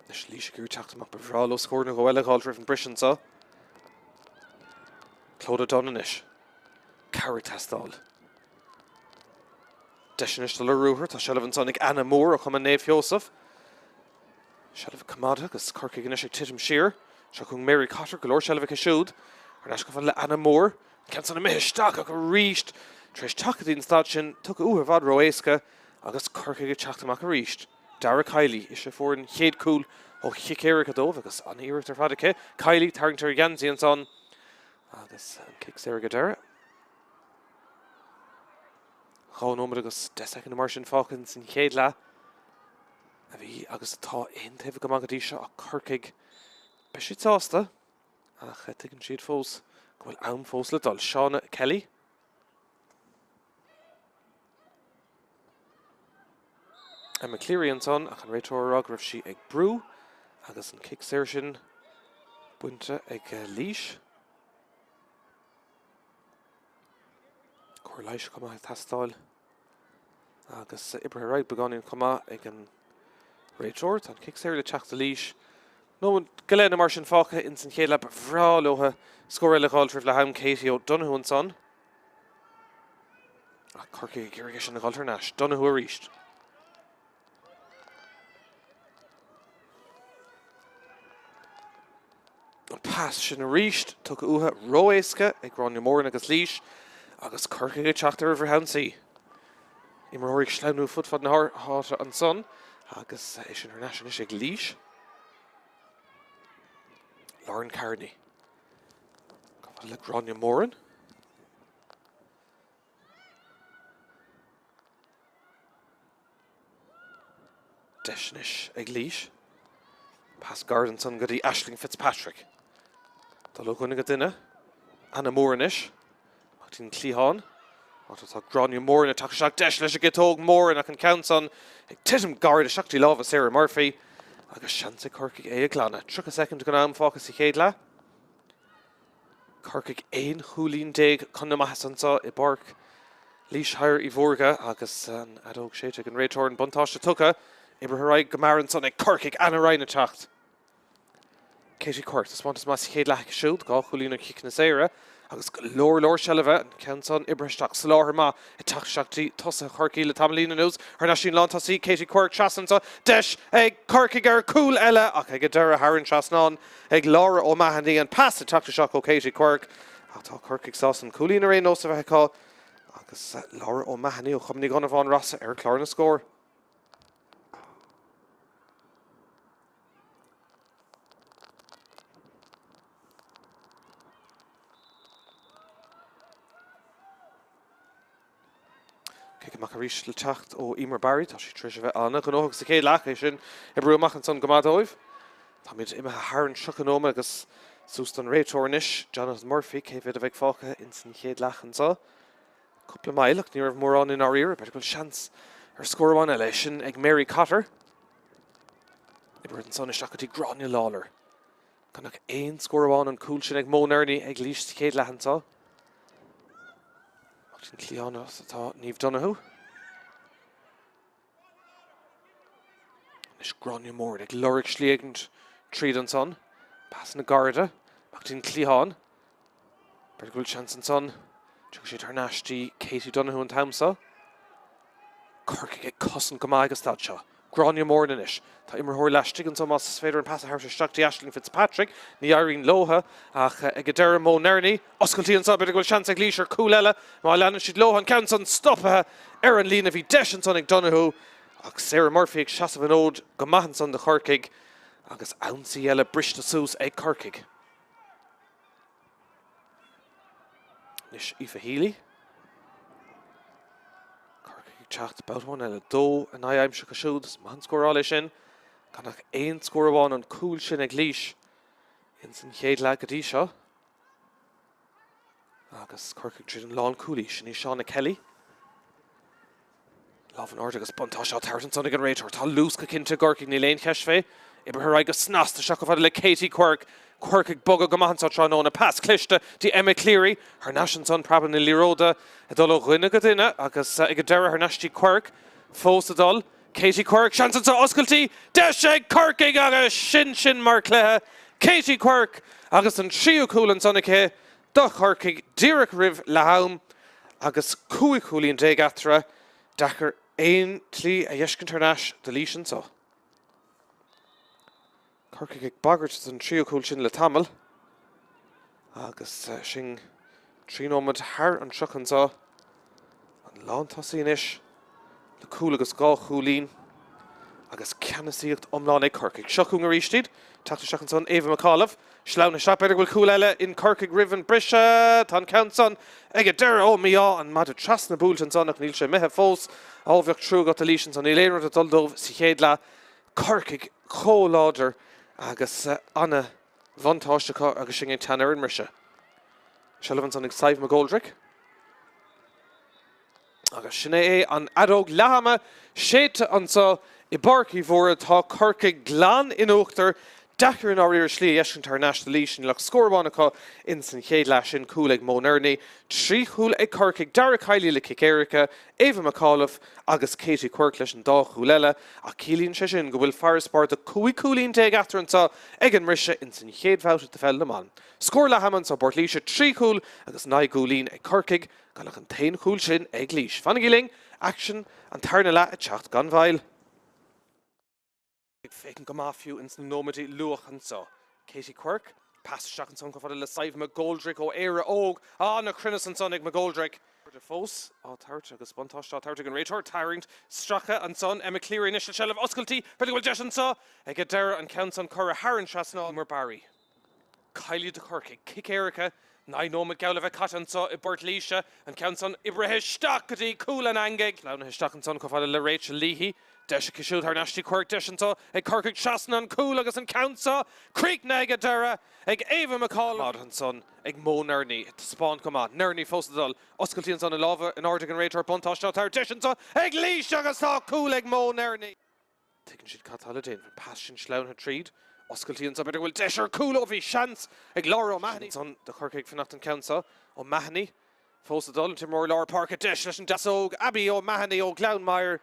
Anois Laois ag iarraidh teacht amach ba bhreá leo scór nó dhó eile a dh'fháilt roimh an briseadh anseo. Clodagh Dunne anois. Cabhair ag teastáil. Deis anois dul ar ruathar. Tá seilbh ansan ag Anna Moore ó Chumann Naomh Sheosamh. Seilbh coimeádta agus Corcaigh anois ag titim siar. Seo chugainn Mary Cotter, go leor seilbh aici siúd. Thar n-ais chomh fada le Anna Moore. An ceann san imithe isteach ach arís tar éis teacht go dtí an staid sin, tugtha uathu i bhfad ró-éasca agus Corcaigh ag teacht amach arís. Dara Kiely, ise a fuair an chéad cúl ó chic éirice dóibh agus an-iarracht ar fad aici. Kiely tarraingt ar a geansaí ansan agus an cic saor ag an deireadh. 2 nóiméad agus 10 soicind mar sin fágtha ins an chéad leath a bhí agus atá aontaobhach go maith go dtí seo ach Corcaigh, beidh siad sásta ach tuigeann siad fós. Go bhfuil am fós le dul. Shauna Kelly. Emma Cleary ansan ach an réiteoir ag rá go raibh sí ag brú agus an cic saor sin bainte ag Laois. Cóir leighis chomh maith ag teastáil agus oibrithe ar aghaidh beagáinín chomh maith ag an réiteoir. Tá an cic saor le teacht do Laois. Nóiméad go leith nó mar sin fágtha ins an chéad leath. Ba bhreá leo scór eile a dh'fháilt roimh leath am. Katie O'Donoghue ansan. Ach Corcaigh ag iarraidh é sin a dhul thar n-ais. Donoghue arís. An pas sin arís tugtha uathu ró-éasca ag Gráinne Moran agus Laois agus Corcaigh ag teacht ar an bhfrithionsaí. Imreoirí ag sleamhnú fud fad na háite ansan agus é sin thar n-ais anois ag Laois. Lauren Carney. Chomh fada le Gráinne Moran. Deis anois ag Laois. Pas gairid ansan go dtí Aisling Fitzpatrick. Dul ó dhuine go duine. Anna Moore anois. Amach dtí an cliathán. Áit atá Gráinne Moran ag teacht isteach. Deis leis an gciotóg Moran ach an ceann san ag titim gairid isteach dtí lámha Sarah Murphy. Agus seans ag Corcaigh é a ghlanadh. 30 soicind den am fágtha sa chéad leath. Corcaigh 11 chúilín chun na maitheasa anseo i bPáirc Laois Thoir Uí Mhórdha agus an fheadóg séidte ag an réiteoir an buntáiste tugtha. Oibrithe ar aghaidh go mear ansan ag Corcaigh, Anna Ryan ag teacht. Katie Quirke, taispeántas maith sa chéad leath aici siúd, 2 chúilín ó chiceanna saora agus go leor leor seilbhe, an ceann san oibrithe isteach, soláthar maith ag teacht isteach dtí tosaithe Chorcaí le tamaillín anuas. Thar n-ais dtí'n lántosaí Katie Quirke trasna anseo, deis ag Corcaigh ar chúl eile ach ag an deireadh thar an trasnán ag Laura O'Mahony, an pas ag teacht isteach ó Katie Quirke ach tá Corcaigh sásta an cúilín ar aon nós a bheith acu agus Laura O'Mahony ó Chumann Uí Dhonnabháin Rosa ar chlár na scór. Cic amach arís le teacht ó Eimear Barry. Tá sí tar éis a bheith an-ghnóthach sa chéad leath, é sin oibriú amach ansan go maith dóibh. Táimid imithe thar an 30 nóiméad agus suas don réiteoir anois, Jonathan Murphy, cé mhéad a bheidh fágtha ins an chéad leath anseo. Cúpla mile ach ní raibh mórán i ndáiríre. B'fhéidir go bhfuil seans ar scór amháin eile, é sin ag Mary Cotter. Oibrithe ansan isteach go dtí Gráinne Lawlor. Gan ach aon scór amháin an cúl sin ag Mo Nerney ag Laois sa chéad leath anseo. Amach dtí'n cliathán atá Niamh Donoghue. Anois Gráinne Moran ag lorg slí éigin tríd ansan. Pasanna gairide. Amach dtí'n cliathán. B'fhéidir go bhfuil seans ansan. Tiocfaidh siad thar n-ais dtí Katie Donoghue an t-am seo. Corcaigh ag cosaint go maith ag an staid seo. Gráinne Moran anois. Tá imreoir laistigh anso más féidir an pas a thabhairt isteach dtí Aisling Fitzpatrick. Ní éiríonn leotha ach ag an deireadh Mo Nerney. Oscailtí anso, b'fhéidir go bhfuil seans ag Laois ar chúl eile má leanann siad leo. An ceann san stoptha ar an líne. Bhí deis ansan ag Donoghue ach Sarah Murphy ag seasamh an fhóid go maith ansan do Chorcaigh agus ionsaí eile briste suas ag Corcaigh. Anois Aoife Healy. Corcaigh ag teacht babhta amháin eile. 2 in aghaidh aimsithe acu siúd. Is maith an scóráil é sin. Gan ach aon scór amháin an cúl sin ag Laois ins an chéad leath go dtí seo. Agus Corcaigh tríd an lánchúlaí. Sin í Shauna Kelly. Lámh in airde agus buntáiste á tabhairt ansan ag an réiteoir. Tá luas go cinnte i gCorcaigh, níl aon cheist fé. Oibrithe ar aghaidh go snasta isteach chomh fada le Katie Quirke. Quirke ag bogadh go maith anso tráthnóna. Pas cliste dtí Emma Cleary. Thar n-ais ansan, preabadh na liathróide ag dul ó dhuine go duine agus ag an deireadh thar n-ais dtí Quirke. Fós ag dul. Katie Quirke, seans anso, oscailtí, deis ag Corcaigh agus sin sin mar chluiche. Katie Quirke agus an tríú cúl ansan aici do Chorcaigh díreach roimh leath-am agus 15 chúilín eatarthu. Deacair aon tslí a dh'fheiscint thar n-ais do Laois anso. Corcaigh ag bagairt don tríú cúl sin le tamall agus sinn 3 nóiméad thar an 30 anso. An lántosaí anois le cúl agus 2 chúilín agus ceannasaíocht iomlán ag Corcaigh. Seo chugainn arís iad. Teacht isteach ansan Ava McAuliffe. Sleamhnaithe isteach. B'fhéidir go bhfuil cúl eile in Corcaigh roimh an briseadh. Tá an ceann san ag an deireadh. Ó, mí-ádh an maide trasna buailte ansan ach níl sé imithe fós. Á, bheadh trua agat do Laois ansan. Níl aon rud ag dul dóibh sa chéad leath. Corcaigh chomh láidir agus ana bhuntáiste acu agus sinn ag teannadh ar an mbriseadh. Seilbh ansan ag Sadhbh McGoldrick. Agus sin é an fheadóg leath-ama séidte anseo i bPáirc Uí Mhórdha. Tá Corcaigh glan in uachtar. Deacair i ndáiríre slí a fheiscint thar n-ais do Laois. Níl ach scór amháin acu ins an chéad leath sin, cúl ag Mo Nerney. 3 chúl ag Corcaigh, Dara Kiely le cic éirice, Ava McAuliffe agus Katie Quirke leis an dá chúl eile. Ach ciallaíonn sé sin go bhfuil farasbarr de 15 cúilín eatarthu anseo ag an mbriseadh ins an chéad bhabhta de Pheil na mBan. Scór leath-ama anseo i bPort Laoise, 3 chúl agus 9 gcúilín ag Corcaigh. Gan ach an t-aon chúl sin ag Laois. Fanaigí linn, aicsean an tarna leath ag teacht gan mhoill. Ag féachaint go maith fiú ins na nóiméidí luath anso. Katie Quirke, pas isteach ansan chomh fada le Sadhbh McGoldrick ó Éire Óg. Ah, ana chruinneas ansan ag McGoldrick. Airde fós á tabhairt agus buntáiste á tabhairt ag an réiteoir. Tarraingt, stracadh ansan. Emma Cleary anois le seilbh oscailtí. B'fhéidir go bhfuil deis anso ag an deireadh an ceann san curtha thar an trasnán. Eimear Barry. Kiely do Chorcaigh. Cic éirice, 9 nóiméad geall le bheith caite anso i bPort Laoise. An ceann san oibrithe isteach go dtí cúl an eangaigh. Sleamhnaithe isteach ansan chomh fada le Rachel Leahy. Deis aici siúd thar n-ais dtí Quirke. Deis anso ag Corcaigh trasna an cúl agus an ceann so críochnaithe ag an deireadh ag Ava McAuliffe. Ansan ag Mo Nerney. Ag taispeáint go maith. Nerney fós ag dul. Oscailtí ansan na lámha in airde ag an réiteoir. Buntáiste á tabhairt. Deis anso ag Laois agus tá cúl ag Mo Nerney. Tuigeann siad cad tá le déanamh. An pas sin sleamhnaithe tríd. Oscailtí anso. B'fhéidir go bhfuil deis ar chúl. Ó bhí seans ag Laura O'Mahony. Ansan do Chorcaigh ag fanacht an ceann seo. O'Mahony fós ag dul. An t-imreoir lár páirce. Deis leis an deasóg. Abby O'Mahony ó Ghleann Maghair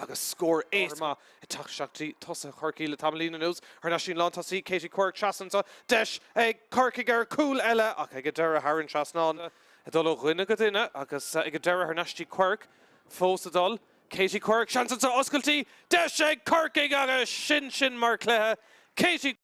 agus scór éasca maith ag teacht isteach dtí tosaithe Chorcaí le tamaillín anuas. Thar n-ais dtí'n lántosaí Katie Quirke trasna anso. Deis ag Corcaigh ar chúl eile ach ag an deireadh thar an trasnán. Ag dul ó dhuine go duine agus ag an deireadh thar n-ais dtí Quirke fós ag dul. Katie Quirke, seans anso, oscailtí, deis ag Corcaigh agus sin sin mar chluiche. Katie.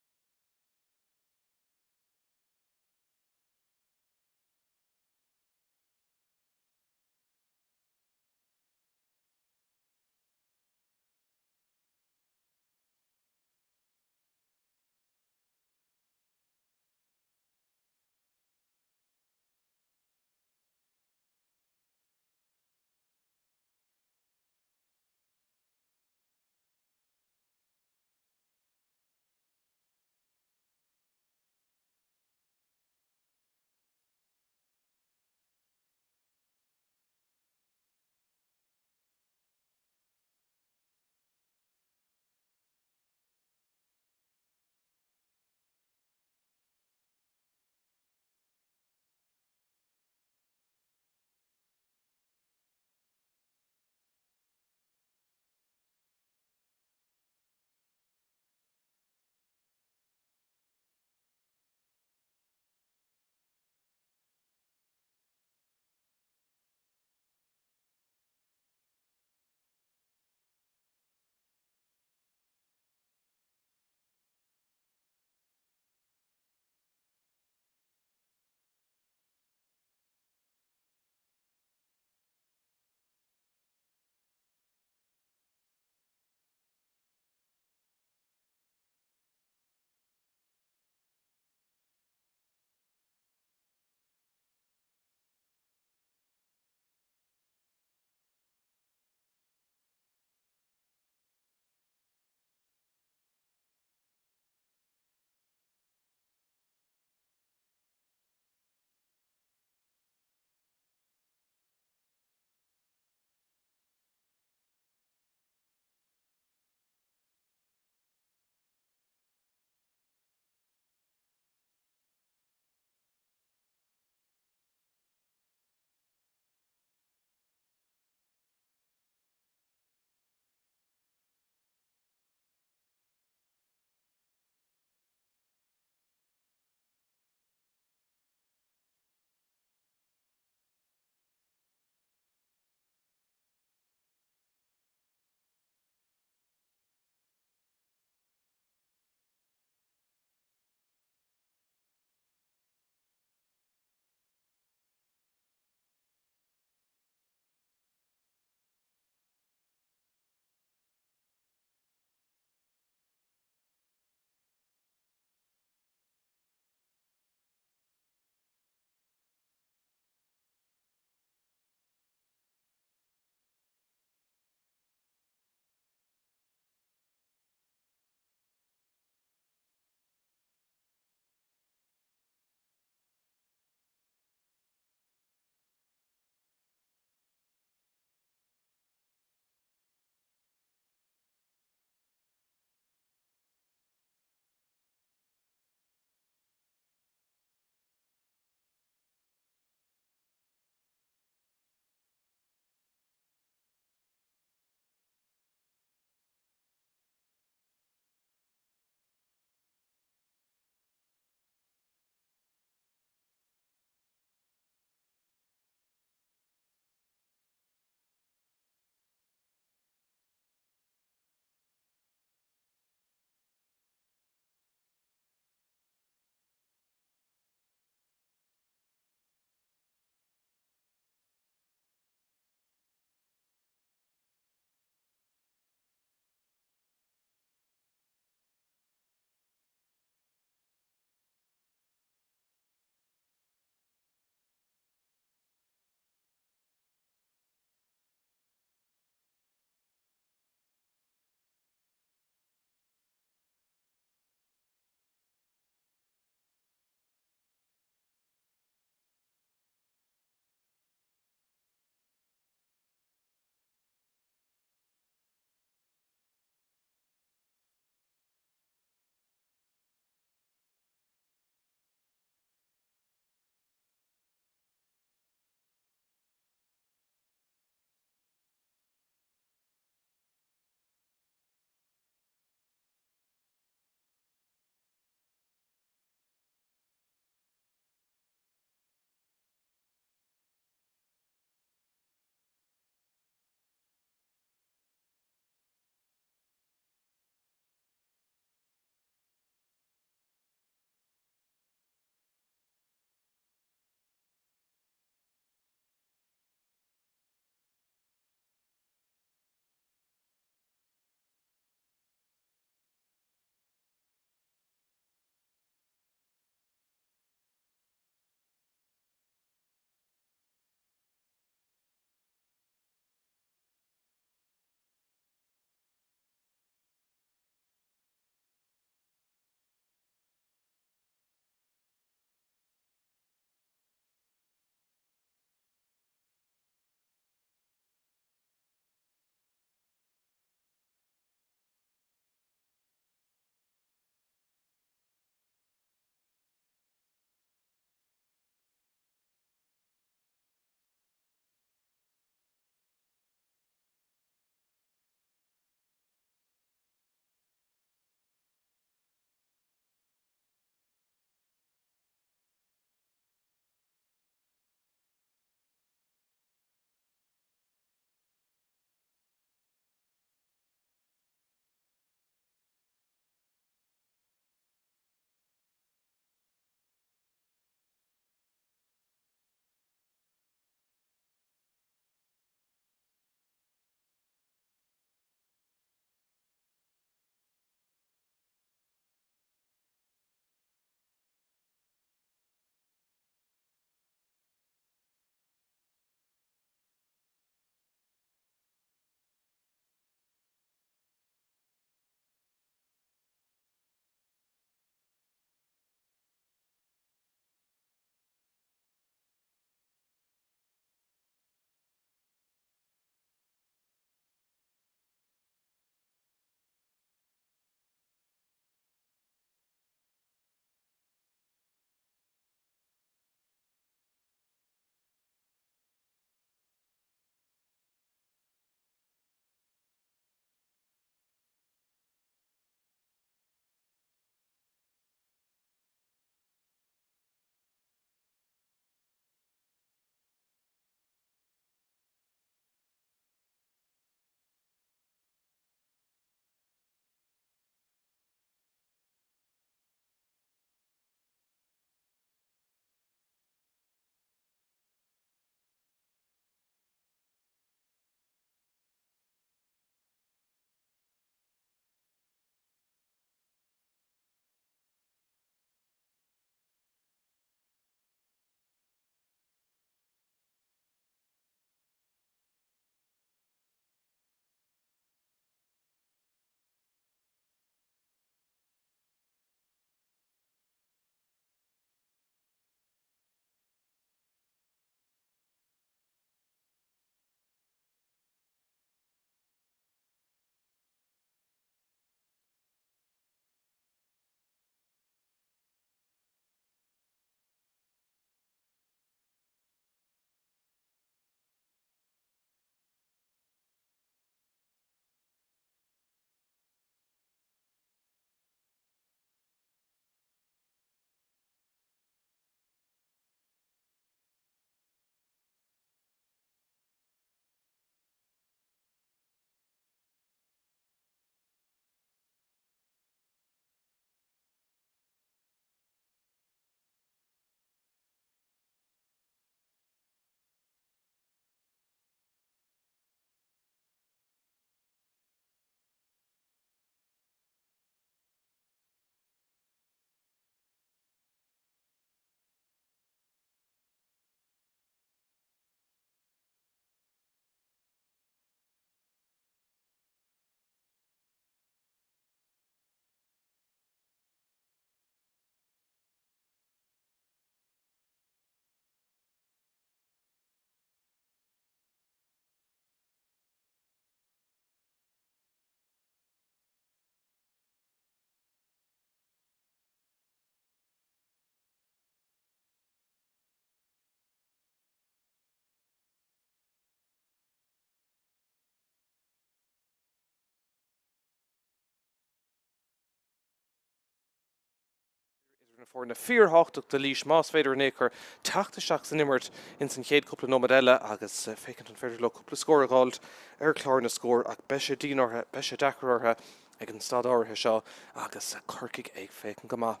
foirne fíorthábhachtach do Laois más féidir in aon chor teacht isteach san imirt ins an chéad cúpla nóiméad eile agus féachaint an féidir leo cúpla scór a dh'fháilt ar chlár na scór ach beidh sé dian orthu, beidh sé deacair orthu ag an staid áirithe seo agus Corcaigh ag féachaint go maith.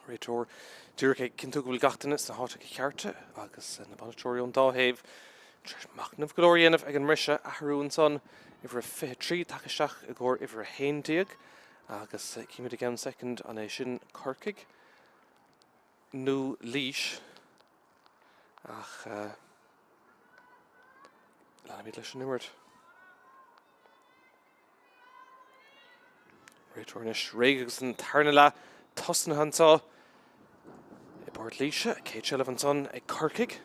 Réiteoir díreach ag cinntiú go bhfuil gach duine sna háiteacha cearta agus na bainisteoirí ón dá thaobh tar éis machnamh go leor a dhéanamh ag an mbriseadh. Athrú ansan, uimhir a 23 tagtha isteach i gcomhair uimhir a 11 agus címid i gceann soicind an é sin Corcaigh nó Laois ach leanfaimid leis an imirt. Réiteoir anois réidh agus an tarna leath tosnaithe anseo i bPort Laoise. Céad seilbh ansan ag Corcaigh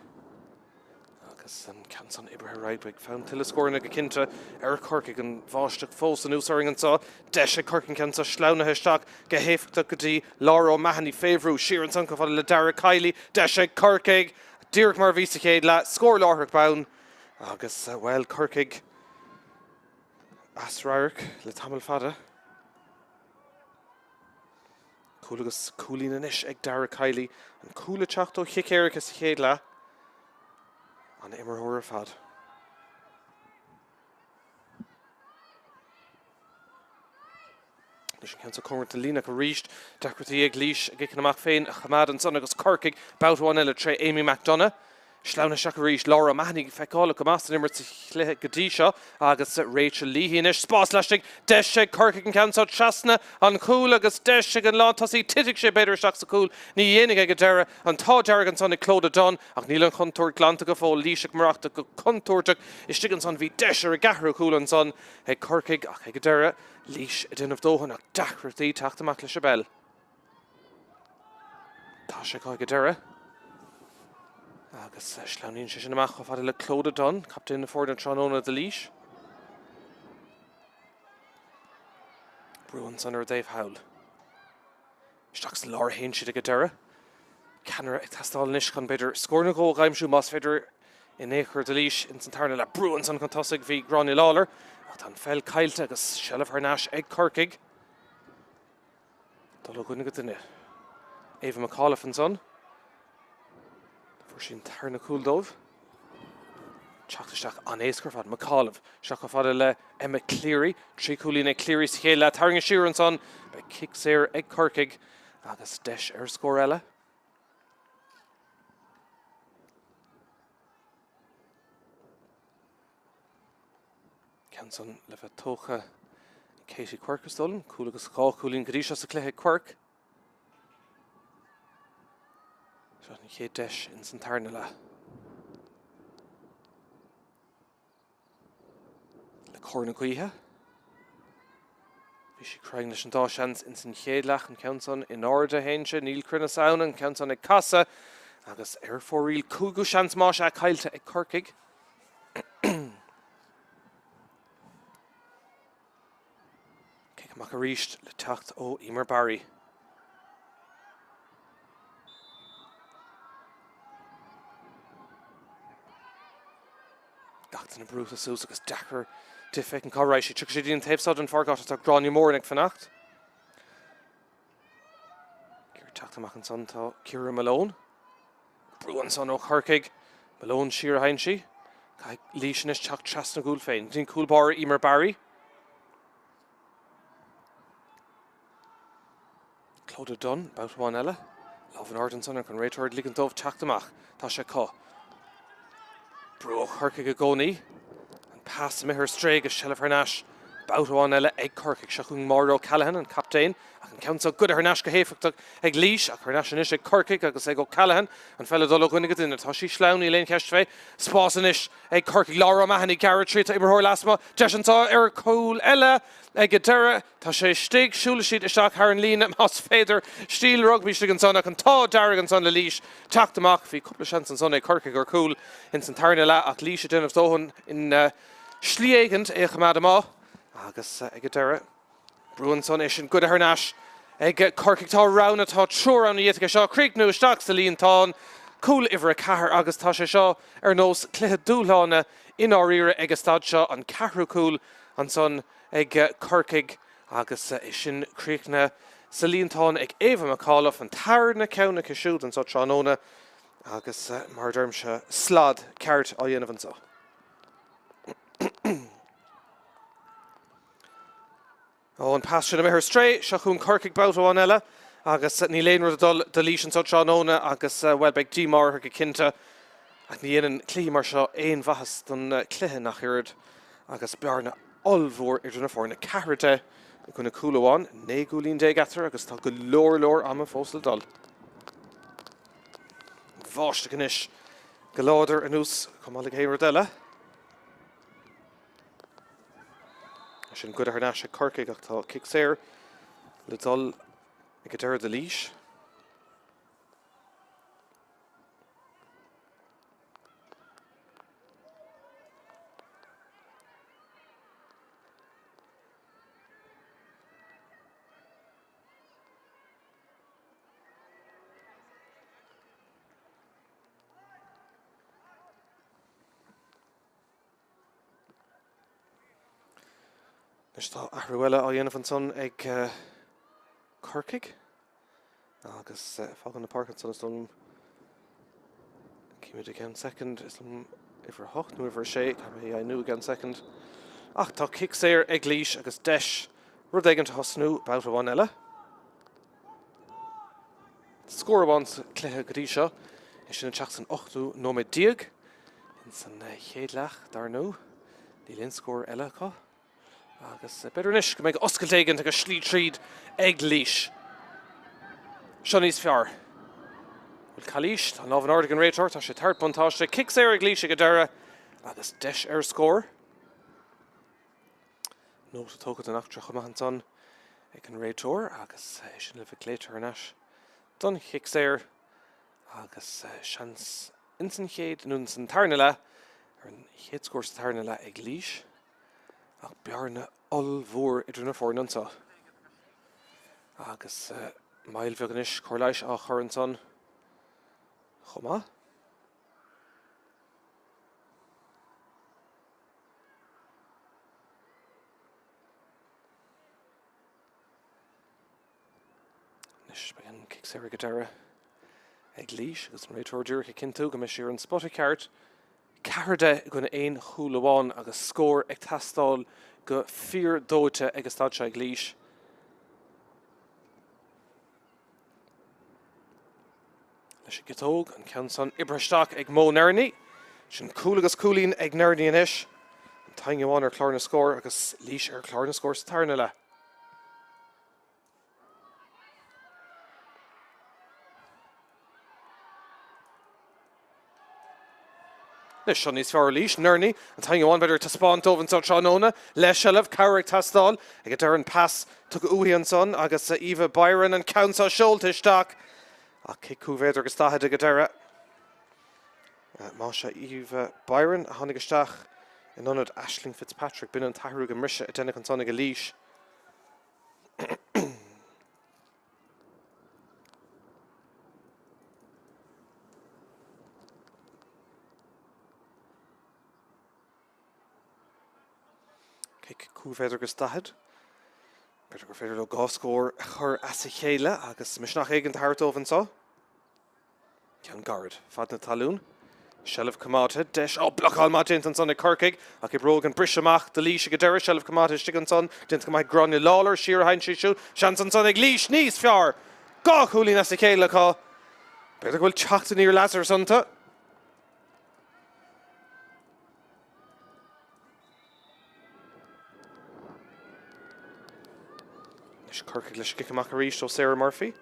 agus an ceann san oibrithe ar aghaidh. Beidh fonn tuilleadh scóranna go cinnte ar Chorcaigh. An bháisteach fós anuas orainn anseo. Deis ag Corcaigh an ceann seo sleamhnaithe isteach go héifeachtach go dtí Laura O'Mahony fé bhrú. Siar ansan chomh fada le Dara Kiely. Deis ag Corcaigh. Díreach mar a bhí sa chéad leath. Scór láithreach bonn agus, bhuel, Corcaigh. As radharc le tamall fada. Cúl agus cúilín anois ag Dara Kiely. An cúl ag teacht ó chic éirice sa chéad leath. An imreoir ar fad. Anois an ceann seo cóngarach don líne ach arís deacrachtaí ag Laois a gciceanna amach féin a choimeád ansan agus Corcaigh babhta amháin eile tré Amy McDonagh. Sleamhnaithe isteach arís Laura O'Mahony feiceálach go maith san imirt sa chluiche go dtí seo agus Rachel Leahy anois. Spás laistigh, deis ag Corcaigh an ceann seo trasna an chúil agus deis ag an lántosaí. Titfidh sé b'fhéidir isteach sa chúl. Ní dhéanfaidh ag an deireadh. An t-ádh dearg ansan ag Clodagh Dunne ach níl an chontúirt glanta go fóill. Laois ag maireachtáil go contúirteach istigh ansan. Bhí deis ar a gceathrú cúl ansan ag Corcaigh ach ag an deireadh Laois ag déanamh dóthain ach deacrachtaí teacht amach leis an bpeil. Tá sé acu ag an deireadh agus sleamhnaíonn sé sin amach chomh fada le Clodagh Dunne, captaen na foirne tráthnóna do Laois. Brú ansan ar an dtaobh thall. Isteach sa lár a théann siad ag an deireadh. Ceannaire ag teastáil anois chun, b'fhéidir, scór nó dhó a aimsiú, más féidir in aon chor do Laois ins an tarna leath. Brú ansan chun tosaigh, bhí Gráinne Lawlor, ach tá an pheil caillte agus seilbh thar n-ais ag Corcaigh. Dul ó dhuine go duine. Ava McAuliffe ansan. Fuair sí an tarna cúl dóibh. Teacht isteach an-éasca ar fad. McAuliffe isteach chomh fada le Emma Cleary. 3 chúilín ag Cleary sa chéad leath. Tarraingthe siar ansan. Beidh cic saor ag Corcaigh agus deis ar scór eile. Ceann san le bheith tógtha ag Katie Quirke is dóigh liom. Cúl agus 2 chúilín go dtí seo sa chluiche ag Quirke. Seo an chéad deis ins an tarna leath. Le cóir na gaoithe. Bhí sí cruinn leis an dá seans ins an chéad leath, an ceann san in airde a théann sé, níl cruinneas ann, an ceann san ag casadh agus ar fóraoil cúigiú seans más ea caillte ag Corcaigh. Cic amach arís le teacht ó Emer Barry. Gach duine brúite suas agus deacair di féachaint cá raibh sí. Tiocfaidh sí dtí an taobh seo den pháirc áit atá Gráinne Moran ag fanacht. Ag iarraidh teacht amach ansan tá Ciara Malone. Brú ansan ó Chorcaigh. Malone siar a théann sí. Caithfidh Laois anois teacht trasna a gcúl féin. Go dtí an cúl báire Emer Barry. Clodagh Dunne, babhta amháin eile. Lámh in airde ansan ach an réiteoir ag ligean dóibh teacht amach. Tá sé acu. Brú ó Chorcaigh i gcónaí. An pas imithe ar strae agus seilbh thar n-ais. Babhta amháin eile ag Corcaigh. Seo chugainn Máire O'Callaghan, an captaen, ach an ceann seo goidte thar n-ais go héifeachtach ag Laois, ach thar n-ais anois ag Corcaigh agus ag O'Callaghan. An pheil ag dul ó dhuine go duine. Tá sí sleamhain, níl aon cheist fé. Spás anois ag Corcaigh. Laura O'Mahony, gearradh tríd, tá imreoir lasmuigh. Deis anseo ar chúl eile ag an deireadh. Tá sé istigh, siúlfaidh siad isteach thar an líne más féidir. Stíl rugbaí istigh ansan ach an t-ádh dearg ansan le Laois teacht amach. Bhí cúpla seans ansan ag Corcaigh ar chúl ins an tarna leath ach Laois ag déanamh dóthain in slí éigint é a choimeád amuigh agus ag an deireadh brú ansan é sin goidte thar n-ais ag Corcaigh. Tá roghanna, tá triúr ann a d'fhéadfadh é seo a chríochnú isteach sa líontán. Cúl uimhir 4 agus tá sé seo ar nós cluiche dúshláin i ndáiríre ag an staid seo, an ceathrú cúl ansan. ag Corcaigh agus é sin críochnaithe. sa líontán ag Ava McAuliffe, an tarna ceann aici siúd anseo tráthnóna agus mar a deirimse, slad ceart á dhéanamh anseo. Ó, an pas sin imithe ar strae, seo chugainn Corcaigh babhta amháin eile agus níl aon rud ag dul do Laois anseo tráthnóna agus, bhuel, beidh díomá orthu go cinnte. Ach ní dhéanann cluichí mar seo aon mhaitheas don chluiche nach oiread agus bearna ollmhór idir na foirne. Ceathair 10 i gcoinne cúl amháin, 19 gcúilín eatarthu agus tá go leor leor ama fós le dul. An bháisteach anois go láidir anuas chomh maith le gach aon rud eile. Sin goidte thar n-ais ag Corcaigh ach tá cic saor le dul ag an deireadh do Laois. Anois tá athrú eile á dhéanamh ansan ag Corcaigh agus fágann na páirce ansan is dóigh liom címid i gceann soicind is dóigh liom uimhir 8 nó uimhir 6 caithfidh mé a dheimhniú i gceann soicind. Ach tá cic saor ag Laois agus deis rud éigin a thosnú babhta amháin eile. Scór amháin sa chluiche go dtí seo, é sin ag teacht san ochtú nóiméad déag ins an chéad leath, dar ndóigh. Níl aon scór eile acu. Agus b'fhéidir anois go mbeidh oscailt éigin agus slí tríd ag Laois. Seo níos fearr. Bhfuil calaois? Tá an lámh in airde ag an réiteoir, tá sé ag tabhairt buntáiste. Cic saor ag Laois ag an deireadh agus deis ar scór. Nóta tógtha den eachtra chomh maith ansan ag an réiteoir agus é sin le bheith glaoite thar n-ais don chic saor agus seans ins an chéad nó ins an tarna leath ar an chéad scór sa tarna leath ag Laois ach bearna ollmhór idir na foirne anseo. Agus moill bheag anois, cóir leighis á chur ansan chomh maith. Anois beidh an cic saor ag an deireadh ag Laois agus an réiteoir díreach ag cinntiú go mbeidh sé ar an spota ceart. 4 10 i gcoinne aon chúl amháin agus scór ag teastáil go fíor-dóite ag an staid seo ag Laois. Leis an gciotóg, an ceann san oibrithe isteach ag Mo Nerney. Sin cúl agus cúilín ag Nerney anois. An t-aon amháin ar chlár na scór agus Laois ar chlár na scór sa tarna leath. Anois seo níos fearr Laois, Nerney, an t-aon amháin b'fhéidir ag taispeáint dóibh anseo tráthnóna, le seilbh, cabhair ag teastáil ag an deireadh an pas tugtha uaithi ansan agus Eva Byron an ceann seo seolta isteach ach cic 5 mhéadar agus 40 ag an deireadh. Más ea Eva Byron a tháinig isteach in ionad Aisling Fitzpatrick, b'in an t-athrú ag an mbriseadh a deineadh ansan ag Laois. Cic 5 mhéadar agus 40. B'fhéidir gur féidir leo dhá scór a chur as a chéile agus misneach éigin a thabhairt dóibh anseo. Ceann gairid, fad na talún. Seilbh coimeádta, deis, ó, blocáil maith déanta ansan ag Corcaigh, ach oibreoidh an briseadh amach do Laois ag an deireadh, seilbh coimeádta istigh ansan, déanta go maith ag Gráinne Lawlor, siar a théann sí siúd, seans ansan ag Laois, níos fearr! Dhá chúilín as a chéile acu. B'fhéidir go bhfuil teacht aniar Lazarus iontu. Anois Corcaigh leis an gcic amach arís ó Sarah Murphy.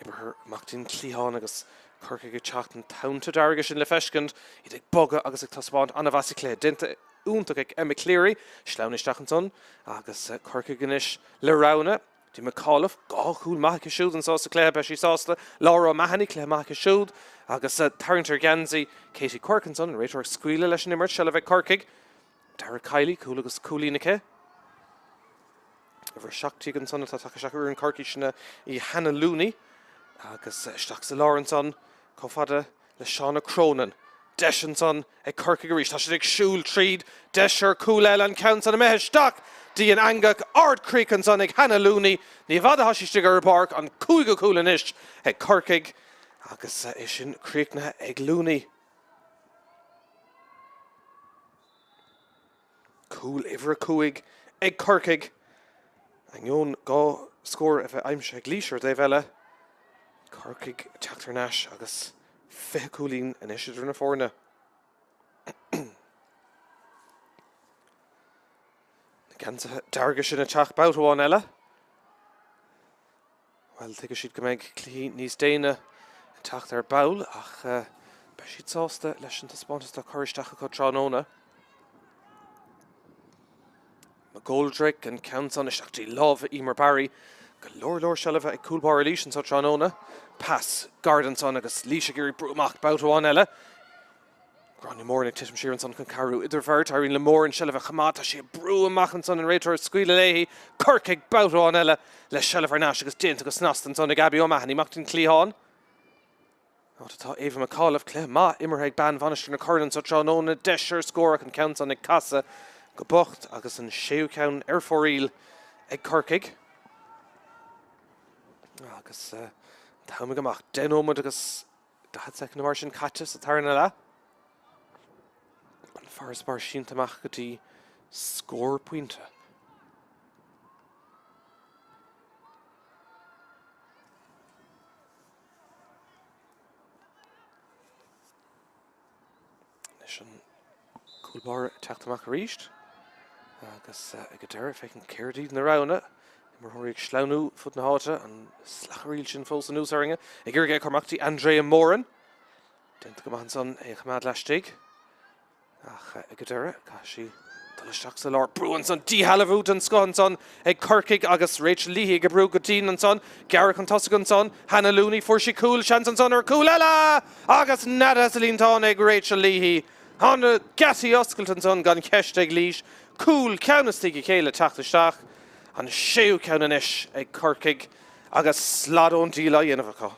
Oibrithe amach dtí'n cliathán agus Corcaigh ag teacht an t-abhanta dearga sin le feiscint, iad ag bogadh agus ag taispeáint an-mheas sa chluiche. Déanta iontach ag Emma Cleary, sleamhnaithe isteach ansan agus Corcaigh anois le roghanna. Dee McAuliffe, dhá chúl maith aici siúd anseo sa chluiche, beidh sí sásta. Laura O'Mahony, cluiche maith aici siúd agus tarraingt ar gheansaí Katie Quirke ansan, an réiteoir ag scaoileadh leis an imirt, seilbh ag Corcaigh. Dara Kiely, cúl agus cúilín aici. Uimhir 17 ansan atá tagtha isteach ar fhoireann Chorcaí, sin í Hannah Looney agus isteach sa lár ansan chomh fada le Shauna Cronin. Deis ansan ag Corcaigh arís. Tá siad ag siúl tríd. Deis ar chúl eile, an ceann san imithe isteach dtí an eangach. Ardchríoch ansan ag Hannah Looney. Ní i bhfad atá sí istigh ar an bpáirc. An cúigiú cúl anois ag Corcaigh agus é sin críochnaithe ag Looney. Cúl uimhir 5 ag Corcaigh. Ainneoin 2 scór a bheith aimsithe ag Laois ar an dtaobh eile, Corcaigh ag teacht thar n-ais agus 20 cúilín anois idir na foirne. Na geansaithe dearga sin ag teacht babhta amháin eile. Bhuel, tuigfidh siad go mbeidh cluichí níos déine ag teacht ar ball ach beidh siad sásta leis an taispeántas atá curtha isteach acu tráthnóna. McGoldrick, an ceann san isteach dtí lámha Emer Barry. Go leor leor seilbhe ag cúl báire Laois anseo tráthnóna. Pas gairid ansan agus Laois ag iarraidh brú amach babhta amháin eile. Gráinne Moran ag titim siar ansan chun cabhrú. Idirbheart, éiríonn le Moran seilbh a choimeád. Tá sí ag brú amach ansan, an réiteoir ag scaoileadh léi. Corcaigh babhta amháin eile le seilbh thar n-ais agus déanta go snasta ansan ag Abby O'Mahony. Amach dtí'n cliathán. Áit atá Ava McAuliffe. Cluiche maith imeartha ag bean Mhainistir na Corann anso tráthnóna. Deis ar scór ach an ceann san ag casadh go bocht agus an séú ceann ar fóraoil ag Corcaigh. Agus an t-am ag imeacht. 10 nóiméad agus 40 soicind nó mar sin caite sa tarna leath. An farasbarr sínte amach go dtí scór pointe. Anois an cúl báire ag teacht amach arís agus ag an deireadh féachaint céard iad na roghanna. Imreoirí ag sleamhnú fud na háite, an slacharaíl sin fós anuas orainne. Ag iarraidh é a chur amach dtí Andrea Moran. Déanta go maith ansan é a choimeád laistigh. Ach ag an deireadh, caithfidh sí dul isteach sa lár. Brú ansan, díshealbhú den scoth ansan ag Corcaigh agus Rachel Leahy ag oibriú go dian ansan. Gearradh chun tosaigh ansan. Hannah Looney, fuair sí cúl, seans ansan ar chúl eile! Agus nada sa líontán ag Rachel Leahy. Tá na geataí oscailte ansan gan cheist ag Laois. Cúl ceann istigh a chéile teacht isteach. An séú ceann anois ag Corcaigh agus slad ón diabhal á dhéanamh acu.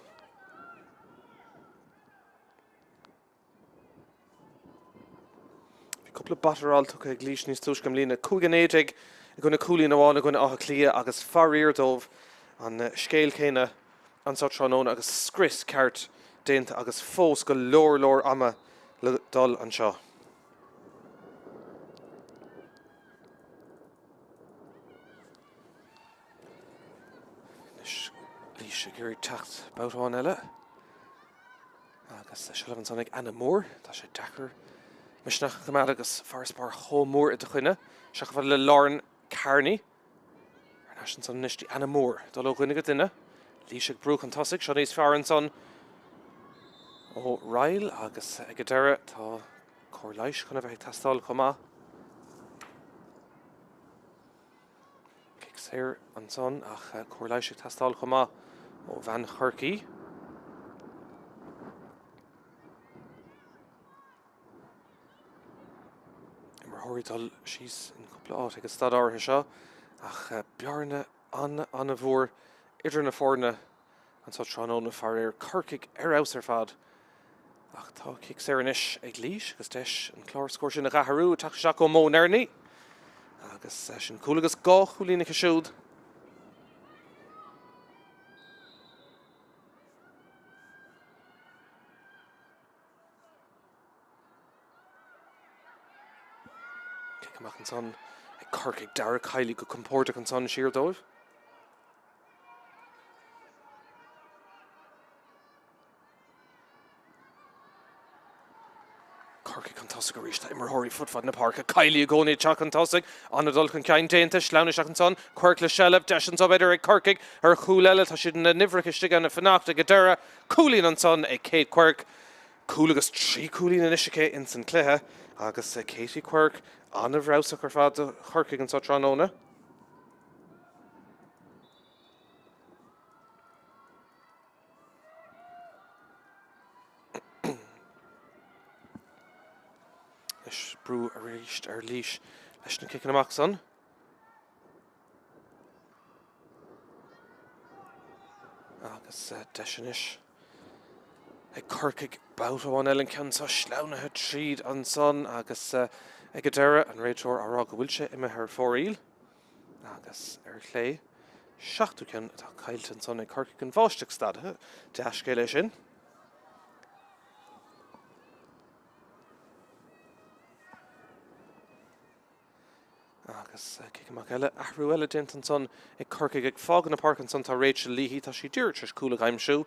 Bhí cúpla bataráil tugtha ag Laois níos túisce i mbliana, 5-19 i gcoinne cúilín amháin i gcoinne Átha Cliath agus faraor dóibh an scéal céanna anseo tráthnóna agus scrios ceart déanta agus fós go leor leor ama le dul anseo. Anois Laois ag iarraidh teacht babhta amháin eile. Agus seilbh ansan ag Anna Moore. Tá sé deacair misneach a choimeád agus farasbarr chomh mór i do choinne. Isteach chomh fada le Lauren Carney. Thar n-ais ansan anois dtí Anna Moore. Dul ó dhuine go duine. Laois ag brú chun tosaigh. Seo níos fearr ansan ó Ryle agus ag an deireadh tá cóir leighis chun a bheith ag teastáil chomh maith. Cic saor ansan ach cóir leighis ag teastáil chomh maith ó bhean Chorcaí. Imreoirí dul síos in cúpla áit ag an staid áirithe seo ach bearna an-an-mhór idir na foirne. Anseo tráthnóna, faraor, Corcaigh ar fheabhas ar fad ach tá cic saor anois ag Laois agus deis an clár scóir sin a dh'athrú ag teacht isteach ó Mo Nerney agus sin cúl agus 2 chúilín aici siúd. Cic amach ansan ag Corcaigh, Dara Kiely go compordach ansan siar dóibh. Corcaigh chun tosaigh arís. Tá imreoirí fud fad na páirce. Kiely i gcónaí ag teacht chun tosaigh. An-dul chun cinn déanta. Sleamhnaigh isteach ansan. Quirke le seilbh. Deis anso b'fhéidir ag Corcaigh ar chúl eile. Tá siad ina n-uimhreacha istigh ann ag fanacht ag an deireadh. Cúilín ansan ag Kate Quirke. Cúl agus 3 cúilín anois aici ins an cluiche agus Katie Quirke an-fheabhsach ar fad do Chorcaigh anso tráthnóna. Anois brú arís ar Laois leis na ciceanna amach san. Agus deis anois. ag Corcaigh babhta amháin eile, an ceann seo sleamhnaithe tríd ansan agus ag an deireadh an réiteoir á rá go bhfuil sé imithe ar fóraoil agus ar chlé. Seachtú ceann atá caillte ansan ag Corcaigh, an bháisteach stadtha, dea-scéal é sin. Agus cic amach eile, athrú eile déanta ansan ag Corcaigh. Ag fágáil na páirce ansan tá Rachel Leahy, tá sí díreach tar éis cúl a aimsiú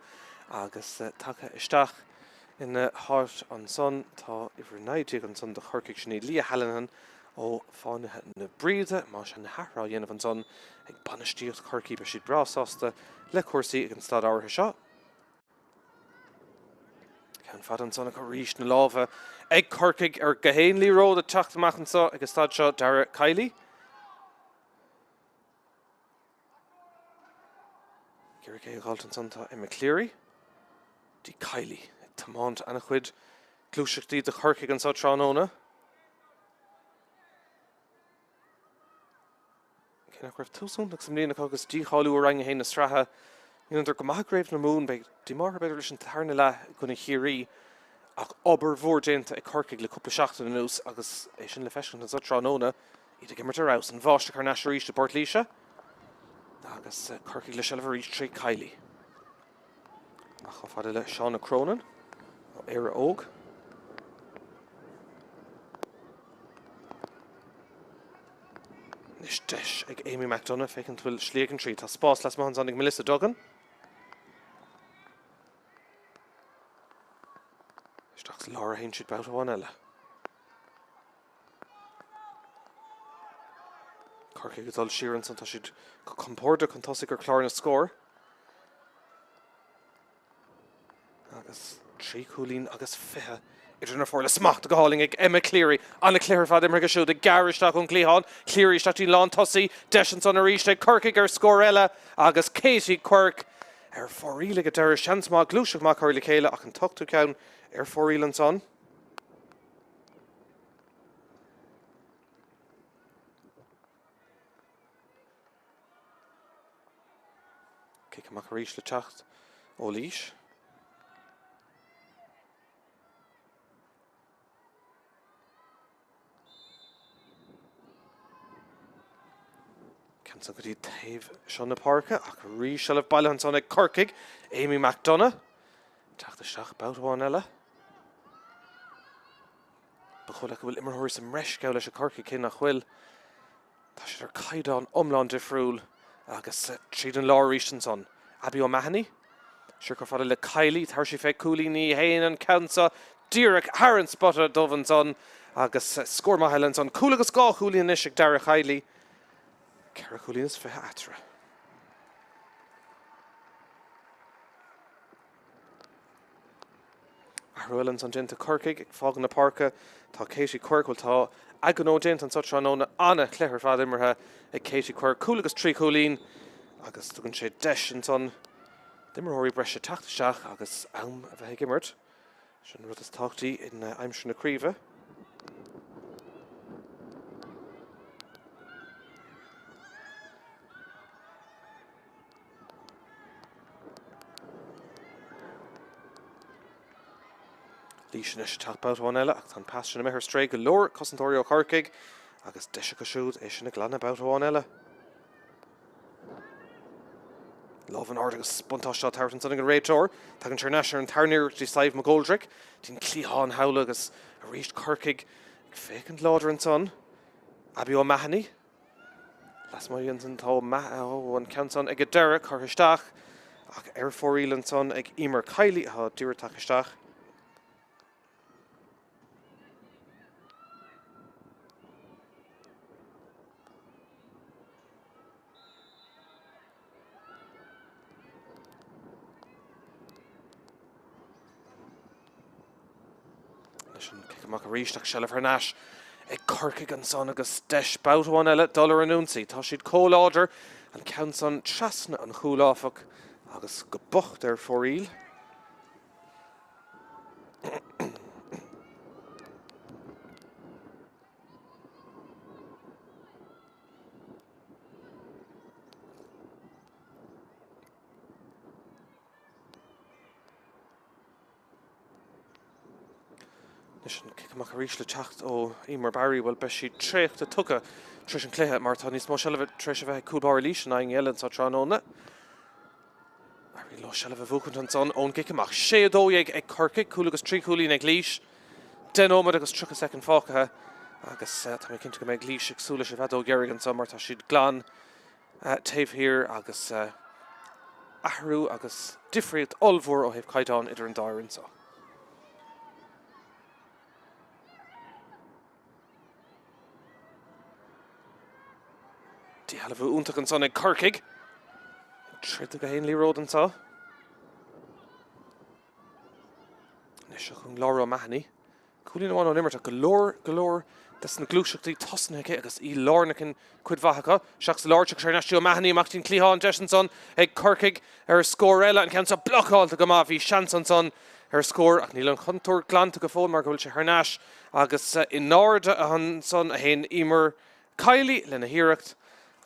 agus tagtha isteach ina háit ansan tá uimhir 19 ansan do Chorcaigh, sin í Leah Hallinan ó Fánaithe na Bríde. Más ea na hathruithe á dhéanamh ansan ag bainistíocht Chorcaí beidh siad breá sásta le cúrsaí ag an staid áirithe seo. Ceann fada ansan acu arís, na lámha ag Corcaigh ar gach aon liathróid ag teacht amach anseo ag an staid seo, Dara Kiely. Ag iarraidh é a dh'fháilt ansan tá Emma Cleary. Dee Kiely ag tiomáint an-chuid gluaiseachtaí do Chorcaigh anseo tráthnóna. Cé nach raibh tús iontach sa mbliain acu agus dícháiliú i Roinn 1 na sraithe, dheineadar go maith i gCraobh na Mumhan. Beidh díomá orthu b'fhéidir leis an tarna leath i gcoinne Chiarraí ach obair mhór déanta ag Corcaigh le cúpla seachtain anuas agus é sin le feiscint anseo tráthnóna, iad ag imirt ar fheabhas. An bháisteach thar n-ais arís i bPort Laoise agus Corcaigh le seilbh arís tré Kiely. Amach chomh fada le Shauna Cronin ó Éire Óg. Anois deis ag Amy McDonagh féachaint bhfuil slí éigin tríd. Tá spás lasmuigh ansan ag Melissa Duggan. Isteach sa lár a théann siad babhta amháin eile. Corcaigh ag dul siar ansan, tá siad go compordach chun tosaigh ar chlár na scór. Agus 3 chúilín agus 20 idir na foirne. Smacht go hálainn ag Emma Cleary. An-chluiche ar fad imeartha aici siúd ag gearradh isteach ón gcliathán. Cleary isteach dtí'n lán tosaí. Deis ansan arís ag Corcaigh ar scór eile agus Katie Quirke ar fóraoil ag an deireadh. Seans maith, gluaiseacht maith curtha le chéile ach an t-ochtú ceann ar fóraoil ansan. Cic amach arís le teacht ó Laois. Ceann san go dtí taobh seo na páirce ach arís seilbh bailithe ansan ag Corcaigh, Amy McDonagh. Teacht isteach babhta amháin eile. Ba chóir leat go bhfuil imreoirí sa mbreis geall leis ag Corcaigh cé nach bhfuil. Tá siad ar caighdeán iomlán difriúil agus tríd an lár arís ansan. Abbie O'Mahony, siar chomh fada le Kiely, tabharfaidh sí fé cúilín í fhéin an ceann seo díreach thar an spota dubh ansan agus scór maith eile ansan. Cúl agus dhá chúilín anois ag Dara Kiely. 4 chúilín is 20 eatarthu. Athrú eile ansan déanta Corcaigh ag fágáil na páirce. Tá Katie Quirke, bhuel tá a gnó déanta anso tráthnóna. An-chluiche ar fad imeartha ag Katie Quirke. Cúl agus 3 chúilín agus tugann sé deis ansan d'imreoirí breise teacht isteach agus am a bheith ag imirt. Sin an rud is tábhachtaí in aimsir na craoibhe. Laois anois ag teacht babhta amháin eile ach tá an pas sin imithe ar strae go leor cosantóirí ó Chorcaigh agus deis acu siúd é sin a ghlanadh babhta amháin eile. Lámh in airde agus buntáiste á tabhairt ansan ag an réiteoir. Tagann sé thar n-ais ar an tarna iarracht dtí Sadhbh McGoldrick. Dtí'n cliathán thall agus arís Corcaigh ag féachaint láidir ansan. Abbie O'Mahony. Lasmuigh ansan tá an ceann san ag an deireadh curtha isteach ach ar fóraoil ansan ag Emer Kiely atá díreach tagtha isteach. Leis an cic amach arís ach seilbh thar n-ais ag Corcaigh ansan agus deis babhta amháin eile dul ar an ionsaí. Tá siad chomh láidir, an ceann san trasna an chúil áfach agus go bocht ar fóraoil. Anois an cic amach arís le teacht ó Eimear Barry, bhuel beidh sí traochta tugtha tar éis an chluiche mar tá níos mó seilbhe tar éis a bheith ag cúl báire Laoise ná éinne eile anseo tráthnóna. Éiríonn leo seilbh a bhuachaint ansan ón gcic amach. 6-12 ag Corcaigh, cúl agus 3 chúilín ag Laois. 10 nóiméad agus 30 soicind fágtha agus tá mé cinnte go mbeidh Laois ag súil leis an bhfeadóg dheiridh anseo mar tá siad glan taobh thiar agus athrú agus difríocht ollmhór ó thaobh caighdeáin idir an dá fhoireann seo. Díshealbhú iontach ansan ag Corcaigh. Ag troid do gach aon liathróid anseo. Anois seo chugainn Laura O'Mahony. Cúilín amháin ón imirt ach go leor, go leor des na gluaiseachtaí tosnaithe aici agus í lárnach in cuid mhaith acu. Isteach sa lár, thar n-ais O'Mahony amach dtí'n cliathán deis ansan ag Corcaigh ar scór eile. An ceann seo blocáilte go maith, bhí seans ansan ar scór ach níl an chontúirt glanta go fóill mar go bhfuil sé thar n-ais agus in airde ansan a théann Eimear Kiely lena hiarracht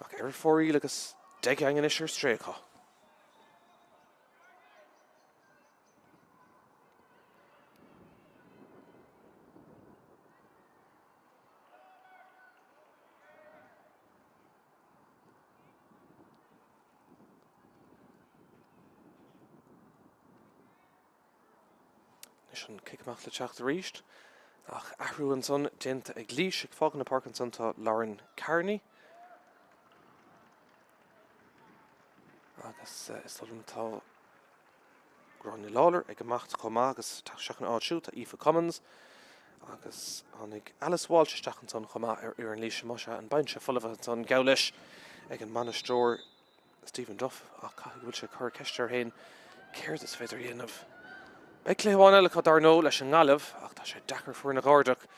ach ar fóraoil agus 10 geaing anois ar strae acu. Anois an cic amach le teacht arís. Ach athrú ansan déanta ag Laois ag fágáil na páirce ansan tá Lauren Carney. Agus is dóigh liom tá Gráinne Lawlor ag imeacht chomh maith agus ag teacht isteach ina áit siúd tá Aoife Cummins agus tháinig Alice Walsh isteach ansan chomh maith ar fhoireann Laoise. Más ea an binse folamh ansan geall leis ag an mbainisteoir Stephen Duff ach caithfidh go bhfuil sé ag cur ceist air féin céard is féidir a dhéanamh. Beidh cluiche amháin eile acu dar ndóigh leis an nGaillimh ach tá sé deacair foireann a ghairdeach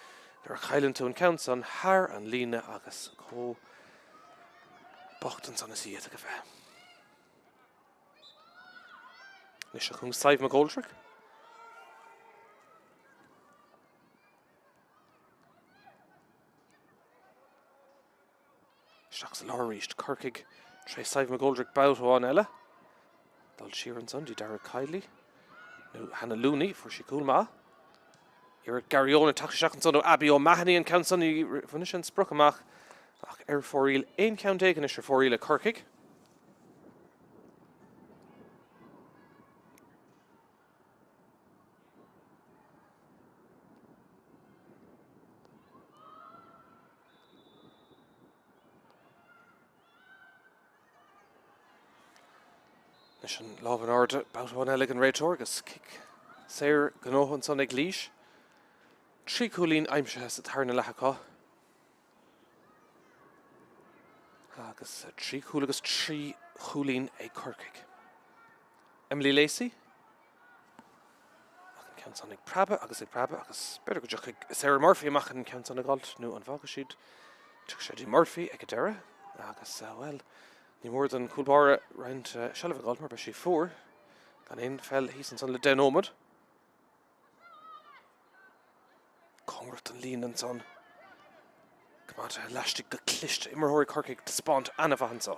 nuair a chailleann tú an ceann san thar an líne agus chomh bocht ansan is a d'fhéadfadh a bheith. Anois seo chugainn Sadhbh McGoldrick. Isteach sa lár arís, Corcaigh tré Sadhbh McGoldrick babhta amháin eile. Dul siar ansan dtí Dara Kiely. Nó Hannah Looney, fuair sí cúl maith. Iarracht Gary Owen ag teacht isteach ansan ó Abby O'Mahony an ceann san bhain sé an sprioc amach ach ar fóraoil 11 ceann anois ar fóraoil ag Corcaigh. Anois an lámh in airde, babhta amháin eile ag an réiteoir agus cic saor gnóthaithe ansan ag Laois. 3 chúilín aimsithe sa tarna leath acu. Agus 3 chúl agus 3 chúilín ag Corcaigh. Emily Lacey. Ach an ceann san ag preabadh agus ag preabadh agus b'fhéidir go dtiocfaidh Sarah Murphy amach an ceann san a dh'fháilt nó an bhfágfaidh siad tiocfaidh sé dtí Murphy ag an deireadh agus bhuel ní mór don chúl báire roinnt seilbh a dh'fháilt mar beidh sí fuar gan aon pheil thíos ansan le 10 nóiméad. Cóngarach don líne ansan. Coimeádta laistigh go cliste. Imreoirí Chorcaí ag taispeáint an-mhaith anseo.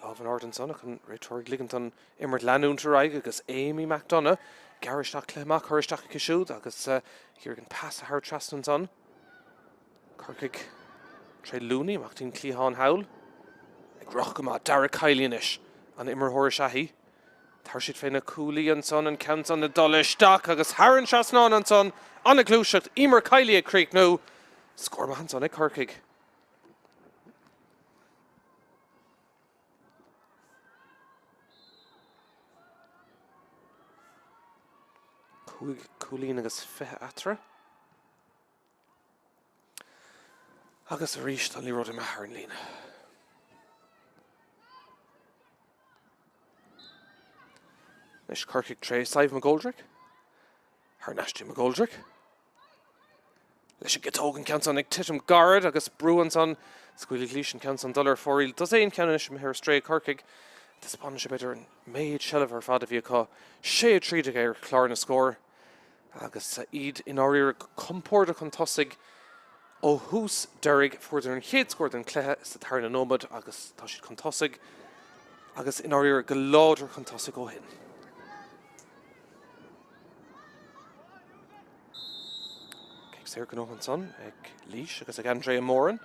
Lámh in airde ansan ach an réiteoir ag ligint don imirt leanúint ar aghaidh agus Amy McDonagh gearradh isteach cluiche maith curtha isteach aici siúd agus ag iarraidh an pas a thabhairt trasna ansan. Corcaigh tré Looney amach dtí'n cliathán thall. Ag rith go maith Dara Kiely anois an imreoir is ea í. Tabharfaidh siad fé na cuaillí ansan, an ceann san ag dul isteach agus thar an trasnán ansan, an-ghluaiseacht, Eimear Kiely ag críochnú. Scór maith ansan ag Corcaigh. Cúig cúilín agus 20 eatarthu. Agus arís tá an liathróid imithe thar an líne. Anois Corcaigh tré Sadhbh McGoldrick. Thar n-ais dtí McGoldrick. Leis an gciotóg an ceann san ag titim gairid agus brú ansan. Scaoilfidh Laois an ceann san dul ar fóraoil. Dosaen ceann anois imithe ar strae ag Corcaigh. Taispeánann sé b'fhéidir an méid seilbhe ar fad a bhí acu. 6-13 ar chlár na scór. Agus iad i ndáiríre go compordach chun tosaigh ó thús deiridh, fuaireadar an chéad scór den chluiche sa tarna nóiméad agus tá siad chun tosaigh agus i ndáiríre go láidir chun tosaigh ó shin. Cic saor gnóthaithe ansan ag Laois agus ag Andrea Moran.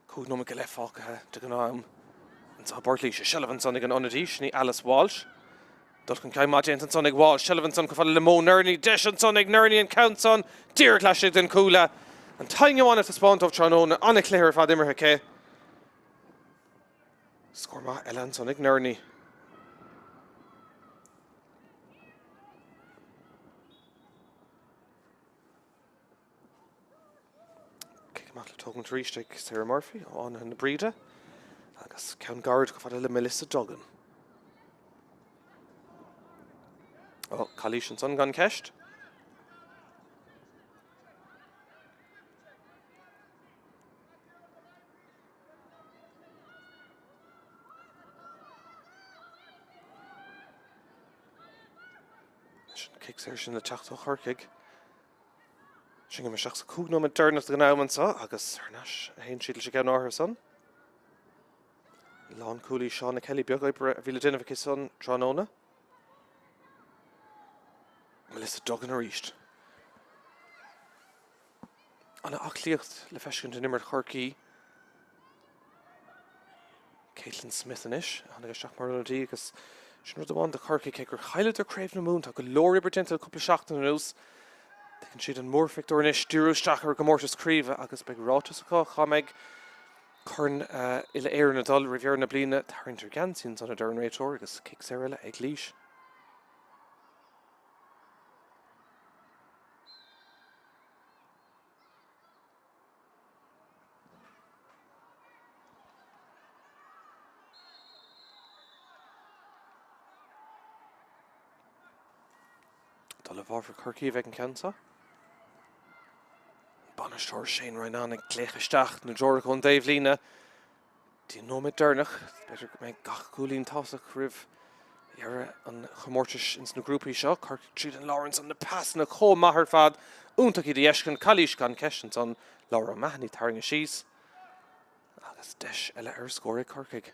5 nóiméad go leith fágtha de ghnáth-am anseo i bPort Laoise. Seilbh ansan ag an ionadaí, sin í Alice Walsh. Dul chun cinn maith déanta ansan ag Walsh. Seilbh ansan chomh fada le Mo Nerney. Deis ansan ag Nerney an ceann san díreach laistigh den chuaille. An t-aon amháin a taispeáint dóibh tráthnóna. An-chluiche ar fad imeartha aici. Scór maith eile ansan ag Nerney. Cic amach le tógaint arís ag Sarah Murphy ó Fhánaithe na Bríde agus ceann gairid chomh fada le Melissa Duggan. Ó, calaois ansan gan ceist. Anois an cic saor sin le teacht ó Chorcaigh. Sin go isteach sa 5 nóiméad deireanach den am anseo agus thar n-ais a théann siad leis an gceann áirithe san. Lánchúlaí Shauna Kelly beag oibre a bhí le déanamh aici san tráthnóna. Melissa Duggan arís. An-aclaíocht le feiscint in imirt Chorcaí. Caitlin Smith anois, a tháinig isteach mar ionadaí agus sin rud amháin do Chorcaigh, cé gur chailleadar Craobh na Mumhan, tá go leor oibre déanta le cúpla seachtain anuas. Tuigeann siad an mórphictiúr anois, díriú isteach ar an gcomórtas craoibhe agus beidh ráiteas acu cá mbeidh Corn Uile-Éireann ag dul roimh dheireadh na bliana. Tarraingt ar gheansaí ansan a deir an réiteoir agus cic saor eile ag Laois. Dul i bhfabhar Chorcaí a bheidh an ceann seo. Bainisteoir Shane Ronayne ag glaoch isteach na dtreoracha ón dtaobhlíne. Dtí an nóiméad deireanach, b'fhéidir go mbeidh gach cúilín tábhachtach roimh dheireadh an chomórtais ins na grúpaí seo. Corcaigh tríd an lár ansan, na pasanna chomh maith ar fad. Iontach iad a fheiscint, calaois gan ceist ansan. Laura O'Mahony tarraingthe síos agus deis eile ar scór ag Corcaigh.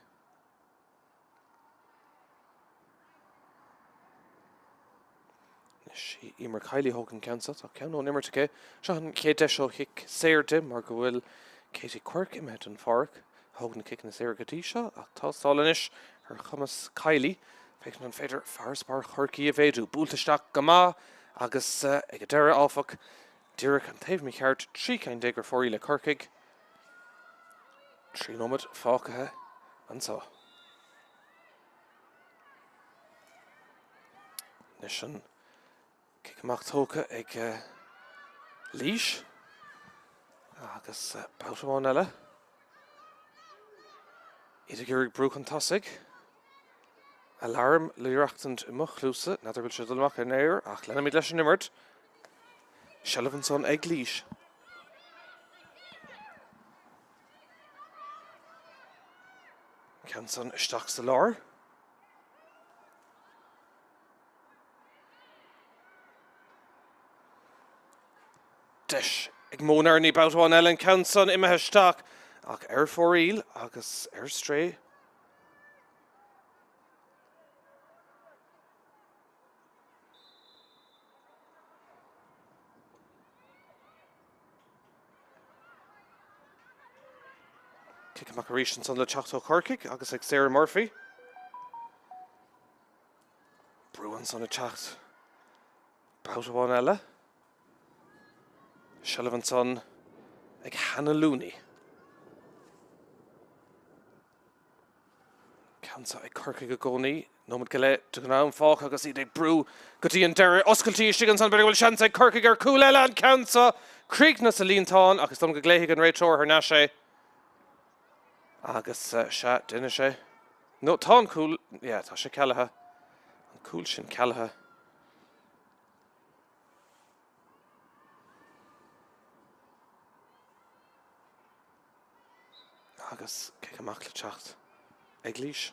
Anois í Emer Kiely a thóg an ceann seo. Tá ceann ón imirt aici. Seo an chéad deis ó chic saor di mar go bhfuil Katie Quirke imithe den pháirc. A thóg na ciceanna saora go dtí seo ach tástáil anois ar chumas Kiely féachaint an féidir farasbarr Chorcaí a mhéadú. Buailte isteach go maith agus ag an deireadh áfach díreach an taobh mícheart, 13 ceann ar fóraoil ag Corcaigh. 3 nóiméad fágtha anseo. Anois an cic amach tógtha ag Laois agus babhta amháin eile. Iad ag iarraidh brú chun tosaigh. Alarm le reachtaint i mo chluasa, n'fheadar bhfuil sé ag dul amach ar an aer ach leanfaimid leis an imirt. Seilbh ansan ag Laois. Ceann san isteach sa lár. Deis ag Mo Nerney babhta amháin eile an ceann san imithe isteach ach ar fóraoil agus ar strae. Cic amach arís ansan le teacht ó Chorcaigh agus ag Sarah Murphy. Brú ansan ag teacht babhta amháin eile. Seilbh ansan ag Hannah Looney. Ceann seo ag Corcaigh i gcónaí. Nóiméad go leith de ghnáth-am fágtha agus iad ag brú go dtí an deireadh. Oscailtí istigh ansan, b'fhéidir go bhfuil seans ag Corcaigh ar chúl eile. An ceann seo críochnaithe sa líontán ach is dóigh liom go nglaofaidh an réiteoir thar n-ais é. Agus sea, déanfaidh sé. No, tá an cúl, yeah, tá sé cealaithe. An cúl sin cealaithe. Agus cic amach le teacht ag Laois.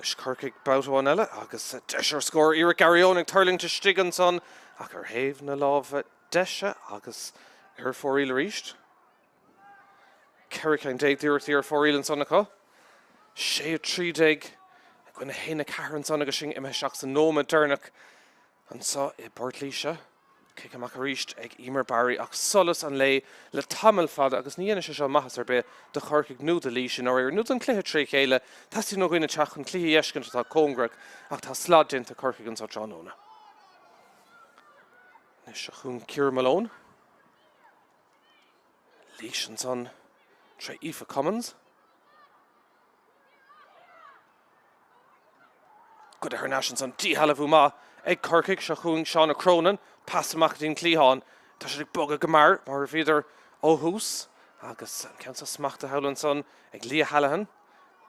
Anois Corcaigh babhta amháin eile agus deis ar scór. Iarracht Gary Owen ag tuirlingt istigh ansan ach ar thaobh na láimhe deise agus ar fóraoil arís. 14 ceann d'iarrachtaí ar fóraoil ansan acu. 6, 13 i gcoinne 1, 4 ansan agus sinn imithe isteach sa nóiméad deireanach anseo i bPort Laoise. Cic amach arís ag Eimear Barry ach solas an lae le tamall fada agus ní dhéanfaidh sé seo maitheas ar bith do Chorcaigh nó do Laois i ndáiríre nó don chluiche tré chéile. Teastaíonn ó dhaoine teacht chun cluiche a fheiscint atá cóngarach ach tá slad déanta ag Corcaigh anseo tráthnóna. Anois seo chugainn Ciara Malone. Laois ansan tré Aoife Cummins. Goidte thar n-ais ansan, díshealbhú maith ag Corcaigh. Seo chugainn Shauna Cronin. Pas amach go dtí an cliathán. Tá siad ag bogadh go mear mar a bhíodar ó thús agus an ceann seo smachtaithe thall ansan ag Leah Hallahan.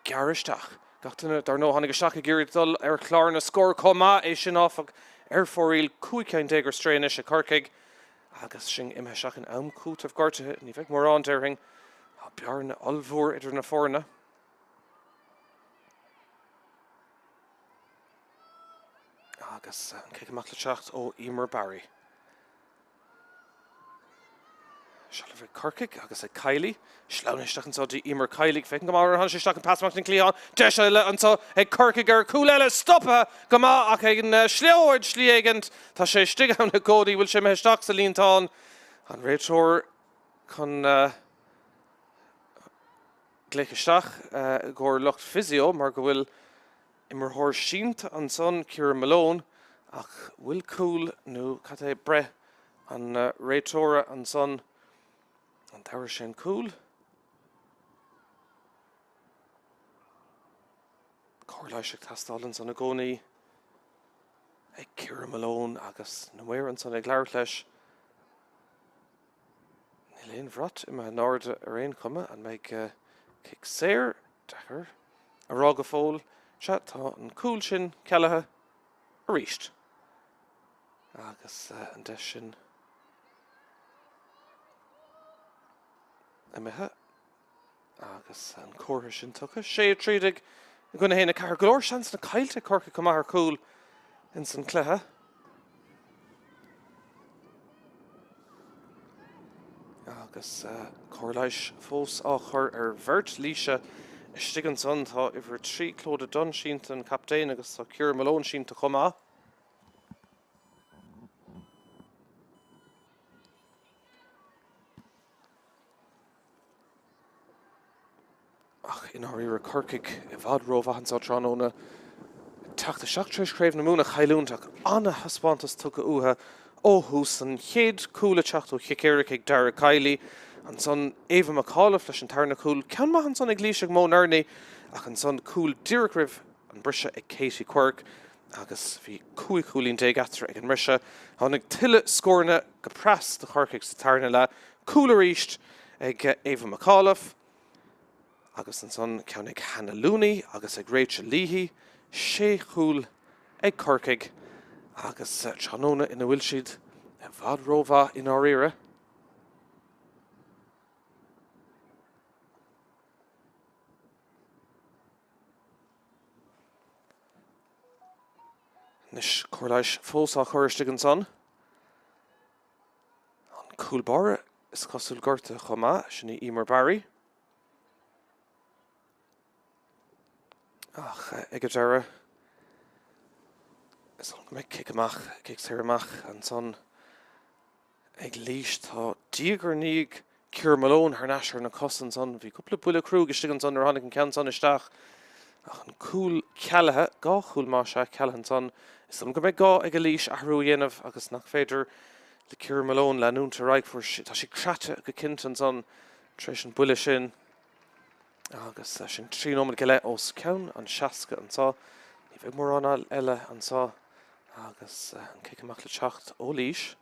Gearr isteach. Gach duine, dar ndóigh, tháinig isteach ag iarraidh dul ar chlár na scór chomh maith. É sin, áfach, ar fóraoil. 15 ceann ar strae anois ag Corcaigh agus sinn imithe isteach in am cúitimh gortuithe. Ní bheidh mórán, déarfainn. Tá bearna ollmhór idir na foirne. Agus an cic amach le teacht ó Eimear Barry. Seilbh ag Corcaigh agus ag Kiely. Sleamhnaithe isteach anseo dtí Eimear Kiely. Féachann go maith ar tháinig sé isteach an pas amach den cliathán. Deis eile anseo ag Corcaigh ar chúl eile. Stoptha go maith ach ag an slióid slí éigint. Tá sé istigh ann i gcónaí. Bhfuil sé imithe isteach sa líontán? An réiteoir chun glaoch isteach i gcomhair lucht physio mar go bhfuil imreoir sínte ansan, Ciara Malone, ach bhfuil cúl nó cad é breith an réiteora ansan? An dtabharfaidh sé an cúl? Cóir leighis ag teastáil ansan i gcónaí ag Ciara Malone agus na maoir ansan ag labhairt leis. Níl aon bhrat imithe in airde ar aon chuma. An mbeidh cic saor? Deacair a rá go fóill. Sea, tá an cúl sin cealaithe arís. Agus an deis sin imithe. Agus an comhartha sin tugtha, 6, 13 i gcoinne 1, 4. Go leor seansanna caillte ag Corcaigh chomh maith ar chúl ins an cluiche. Agus cóir leighis fós á chur ar bheirt Laoise istigh ansan. Tá uimhir 3 Clodagh Dunne sínte, an captaen, agus tá Ciara Malone sínte chomh maith. Ach i ndáiríre, Corcaigh i bhfad rómhaith anseo tráthnóna. Ag teacht isteach tar éis Craobh na Mumhan a chailliúint ach an-thaispeántas tugtha uathu ó thús. An chéad chúl ag teacht ó chic éirice ag Dara Kiely. Ansan Ava McAuliffe leis an tarna cúl. Ceann maith ansan ag Laois ag Mo Nerney ach ansan cúl díreach roimh an briseadh ag Katie Quirke. Agus bhí 15 chúilín eatarthu ag an mbriseadh. Tháinig tuilleadh scóranna go pras do Chorcaigh sa tarna leath, cúl arís ag Ava McAuliffe agus ansan ceann ag Hannah Looney agus ag Rachel Leahy, sé chúl ag Corcaigh agus tráthnóna ina bhfuil siad i bhfad rómhaith i ndáiríre. Anois, cóir leighis fós á chur istigh ansan. An cúl báire is cosúil gortaithe chomh maith, sin í Eimear Barry. Ach ag an deireadh, is dóigh go mbeidh cic amach, cic saor amach ansan. Ag Laois tá diaidh ar ndiaidh Ciara Malone thar n-ais ar na cosa ansan. Bhí cúpla buille cruaidh istigh ansan nuair a tháinig an ceann san isteach ach an cúl cealaithe, 2 chúl más ea, cealaithe ansan. Is dóigh liom go mbeidh gá ag Laois athrú a dhéanamh agus nach féidir le Ciara Malone leanúint ar aghaidh. Fuair sí, tá sí craite go cinnte ansan tar éis an buille sin agus sin 3 nóiméad go leith os cionn an 60 anso. Ní bheidh mórán eile anso agus an cic amach le teacht ó Laois.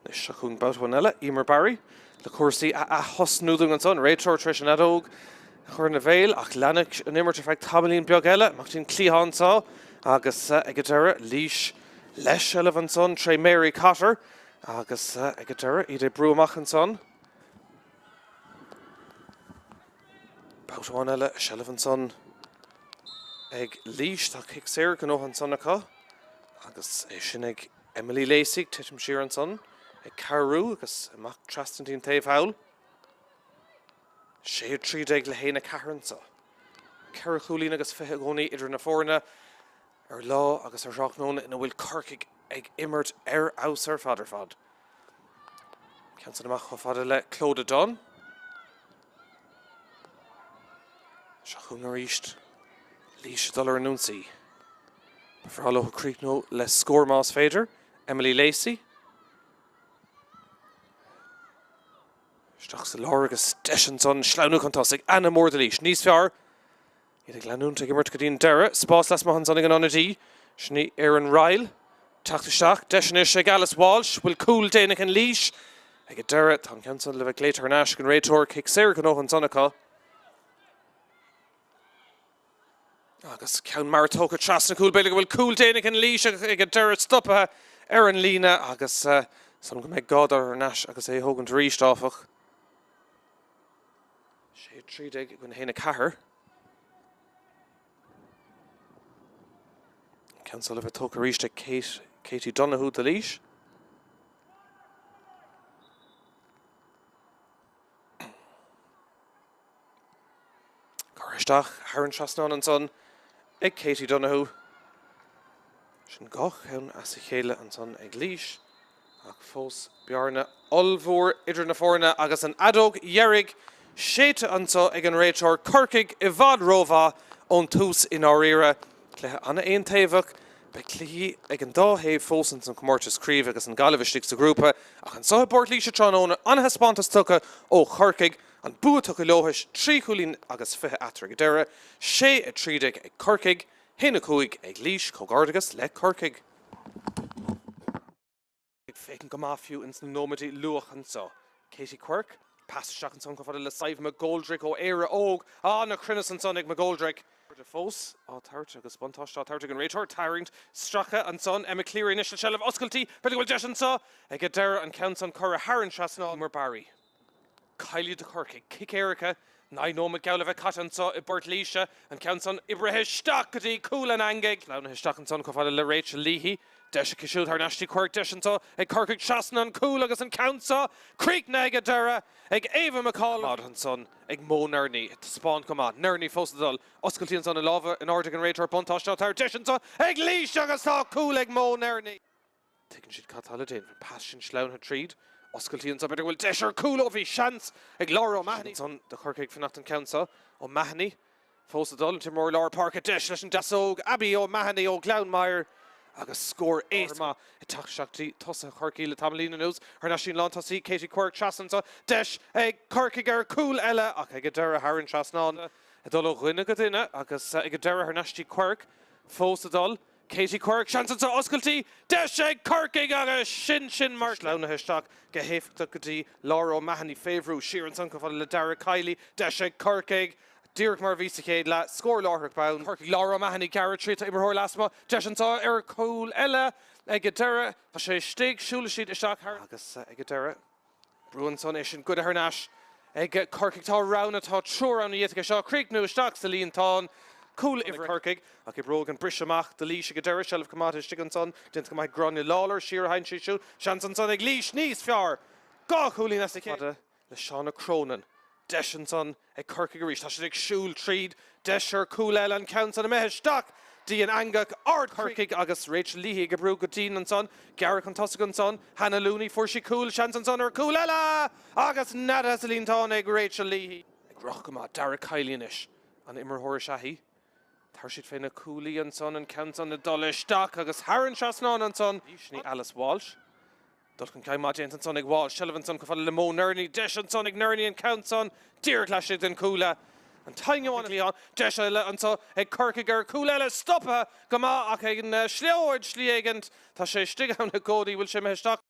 Anois seo chugainn babhta amháin eile, Eimear Barry le cúrsaí a ath-thosnú dúinn ansan. Réiteoir tar éis an fheadóg a chur ina bhéal ach leanfaidh an imirt ar feadh tamaillín beag eile. Amach dtí'n cliathán anso agus ag an deireadh Laois le seilbh ansan tré Mary Cotter agus ag an deireadh iad ag brú amach ansan. Babhta amháin eile, seilbh ansan ag Laois. Tá cic saor gnóthaithe ansan acu agus é sin ag Emily Lacey ag titim siar ansan ag cabhrú agus amach trasna dtí an taobh thall. 6 13 le 1 4 anso. Ceithre chúilín agus 20 i gcónaí idir na foirne ar lá agus ar thráthnóna ina bhfuil Corcaigh ag imirt ar fheabhas ar fad ar fad. Ceann san amach chomh fada le Clodagh Dunne. Seo chugainn arís Laois ag dul ar an ionsaí. Ba bhreá leo críochnú le scór más féidir. Emily Lacey. Isteach sa lár agus deis ansan sleamhnú chun tosaigh. Anna mór do Laois. Níos fearr. Iad ag leanúint ag imirt go dtí an deireadh. Spás lasmuigh ansan ag an ionadaí. Sin í Erin Ryle. Teacht isteach. Deis anois ag Alice Walsh. Bhfuil cúl déanach in Laois. Ag an deireadh, tá an ceann san le bheith glaoite thar n-ais ag an réiteoir. Cic saor gnóthaithe ansan acu. Agus ceann mear tógtha trasna cúl. B'fhéidir go bhfuil cúl déanach in Laois ag an deireadh stoptha ar an líne agus san go mbeidh gá dul thar n-ais agus é a thógaint arís, áfach. 6 13 i gcoinne 1 4. Ceann seo le bheith tógtha arís ag Kate, Katie Donoghue do Laois. Curtha isteach thar an trasnán ansan ag Katie Donoghue. Sin dhá cheann as a chéile ansan ag Laois ach fós bearna ollmhór idir na foirne agus an fheadóg dheiridh séidte anso ag an réiteoir. Corcaigh i bhfad rómhaith ón tús i ndáiríre. Cluiche an-aontaobhach. Beidh cluichí ag an dá thaobh fós ins an chomórtas craoibhe agus an Ghaillimh istigh sa ghrúpa ach anso i bPort Laoise tráthnóna an-thaispeántas tugtha ó Chorcaigh. An bua tugtha leo, 3 chúilín agus 20 eatarthu ag an deireadh, 6 13 ag Corcaigh, 1 5 ag Laois. Comhghairdeachas le Corcaigh. Ag féachaint go maith fiú ins na nóiméidí luath anso. Katie Quirke, pas isteach ansan chomh fada le Sadhbh McGoldrick ó Éire Óg. Ana-chruinneas ansan ag McGoldrick. Airde fós á tabhairt agus buntáiste á tabhairt ag an réiteoir. Tarraingt stractha ansan. Emma Cleary anois le seilbh oscailtí. B'fhéidir go bhfuil deis anso ag an deireadh an ceann san curtha thar an trasnán. Eimear Barry. Kiely do Chorcaigh. Cic éirice, 9 nóiméad geall le bheith caite anso i bPort Laoise. An ceann san oibrithe isteach go dtí cúl an eangaigh. Sleamhnaithe isteach ansan chomh fada le Rachel Leahy. Deis aici siúd thar n-ais dtí Quirke. Deis anso ag Corcaigh trasna an cúl agus an ceann so críochnaithe ag an deireadh ag Ava McCauliffe. Ansan ag Mo Nerney. Ag taispeáint go maith. Nerney fós ag dul. Oscailtí ansan a lámha in airde ag an réiteoir. Buntáiste á tabhairt. Deis anso ag Laois agus tá cúl ag Mo Nerney. Tuigeann siad cad tá le déanamh. An pas sin sleamhnaithe tríd. Oscailtí anso. B'fhéidir go bhfuil deis ar chúl. Ó bhí seans ag Laura O'Mahony. Ansan do Chorcaigh fanacht an ceann seo. O'Mahony fós ag dul. An t-imreoir lár páirce. Deis leis an deasóg. Abby O'Mahony ó Ghleann Maghair agus scór éasca maith ag teacht isteach dtí tosaithe Chorcaí le tamaillín anuas. Thar n-ais dtí'n lántosaí Katie Quirke trasna anso. Deis ag Corcaigh ar chúl eile ach ag an deireadh thar an trasnán. Ag dul ó dhuine go duine agus ag an deireadh thar n-ais dtí Quirke fós ag dul. Katie Quirke, seans anseo, oscailtí, deis ag Corcaigh agus sin sin mar sleamhnaithe isteach go héifeachtach go dtí Laura O'Mahony fé bhrú siar ansan chomh fada le Dara Kiely, deis ag Corcaigh, díreach mar a bhí sa chéad leath, scór láithreach bonn. Corcaigh, Laura O'Mahony, gearradh tríd, tá imreoir lasmuigh, deis anseo ar chúl eile ag an deireadh, tá sé istigh, siúlfaidh siad isteach thar. Agus ag an deireadh. Brú ansan, é sin goidte thar n-ais ag Corcaigh. Tá roghanna, tá triúr ann a d'fhéadfadh é seo a chríochnú isteach sa líontán. Cúl uimhir Corcaigh ach oibreoidh an briseadh amach do Laois ag an deireadh. Seilbh coimeádta istigh ansan, déanta go maith ag Gráinne Lawlor. Siar a théann sí siúd. Seans ansan ag Laois níos fearr. Dhá chúilín as a chéile. Fada le Shauna Cronin. Deis ansan ag Corcaigh arís. Tá siad ag siúl tríd. Deis ar chúl eile. An ceann san imithe isteach dtí an eangach. Ard Corcaigh agus Rachel Leahy ag oibriú go dian ansan. Gearradh chun tosaigh ansan. Hannah Looney, fuair sí cúl. Seans ansan ar chúl eile! Agus neadaithe sa líontán ag Rachel Leahy. Ag rith go maith. Dara Kiely anois. An imreoir is ea í. Tabharfaidh siad fé na cuaillí ansan. An ceann san ag dul isteach agus thar an trasnán ansan. Sin í Alice Walsh. Dul chun cinn maith déanta ansan ag Walsh. Seilbh ansan chomh fada le Mo Nerney. Deis ansan ag Nerney an ceann san díreach laistigh den chuaille. An t-ainneoin cliathán. Deis eile anso ag Corcaigh ar chúl eile. Stoptha go maith ach ag an sliotar slí éigint. Tá sé istigh ann i gcónaí. Bhfuil sé imithe isteach?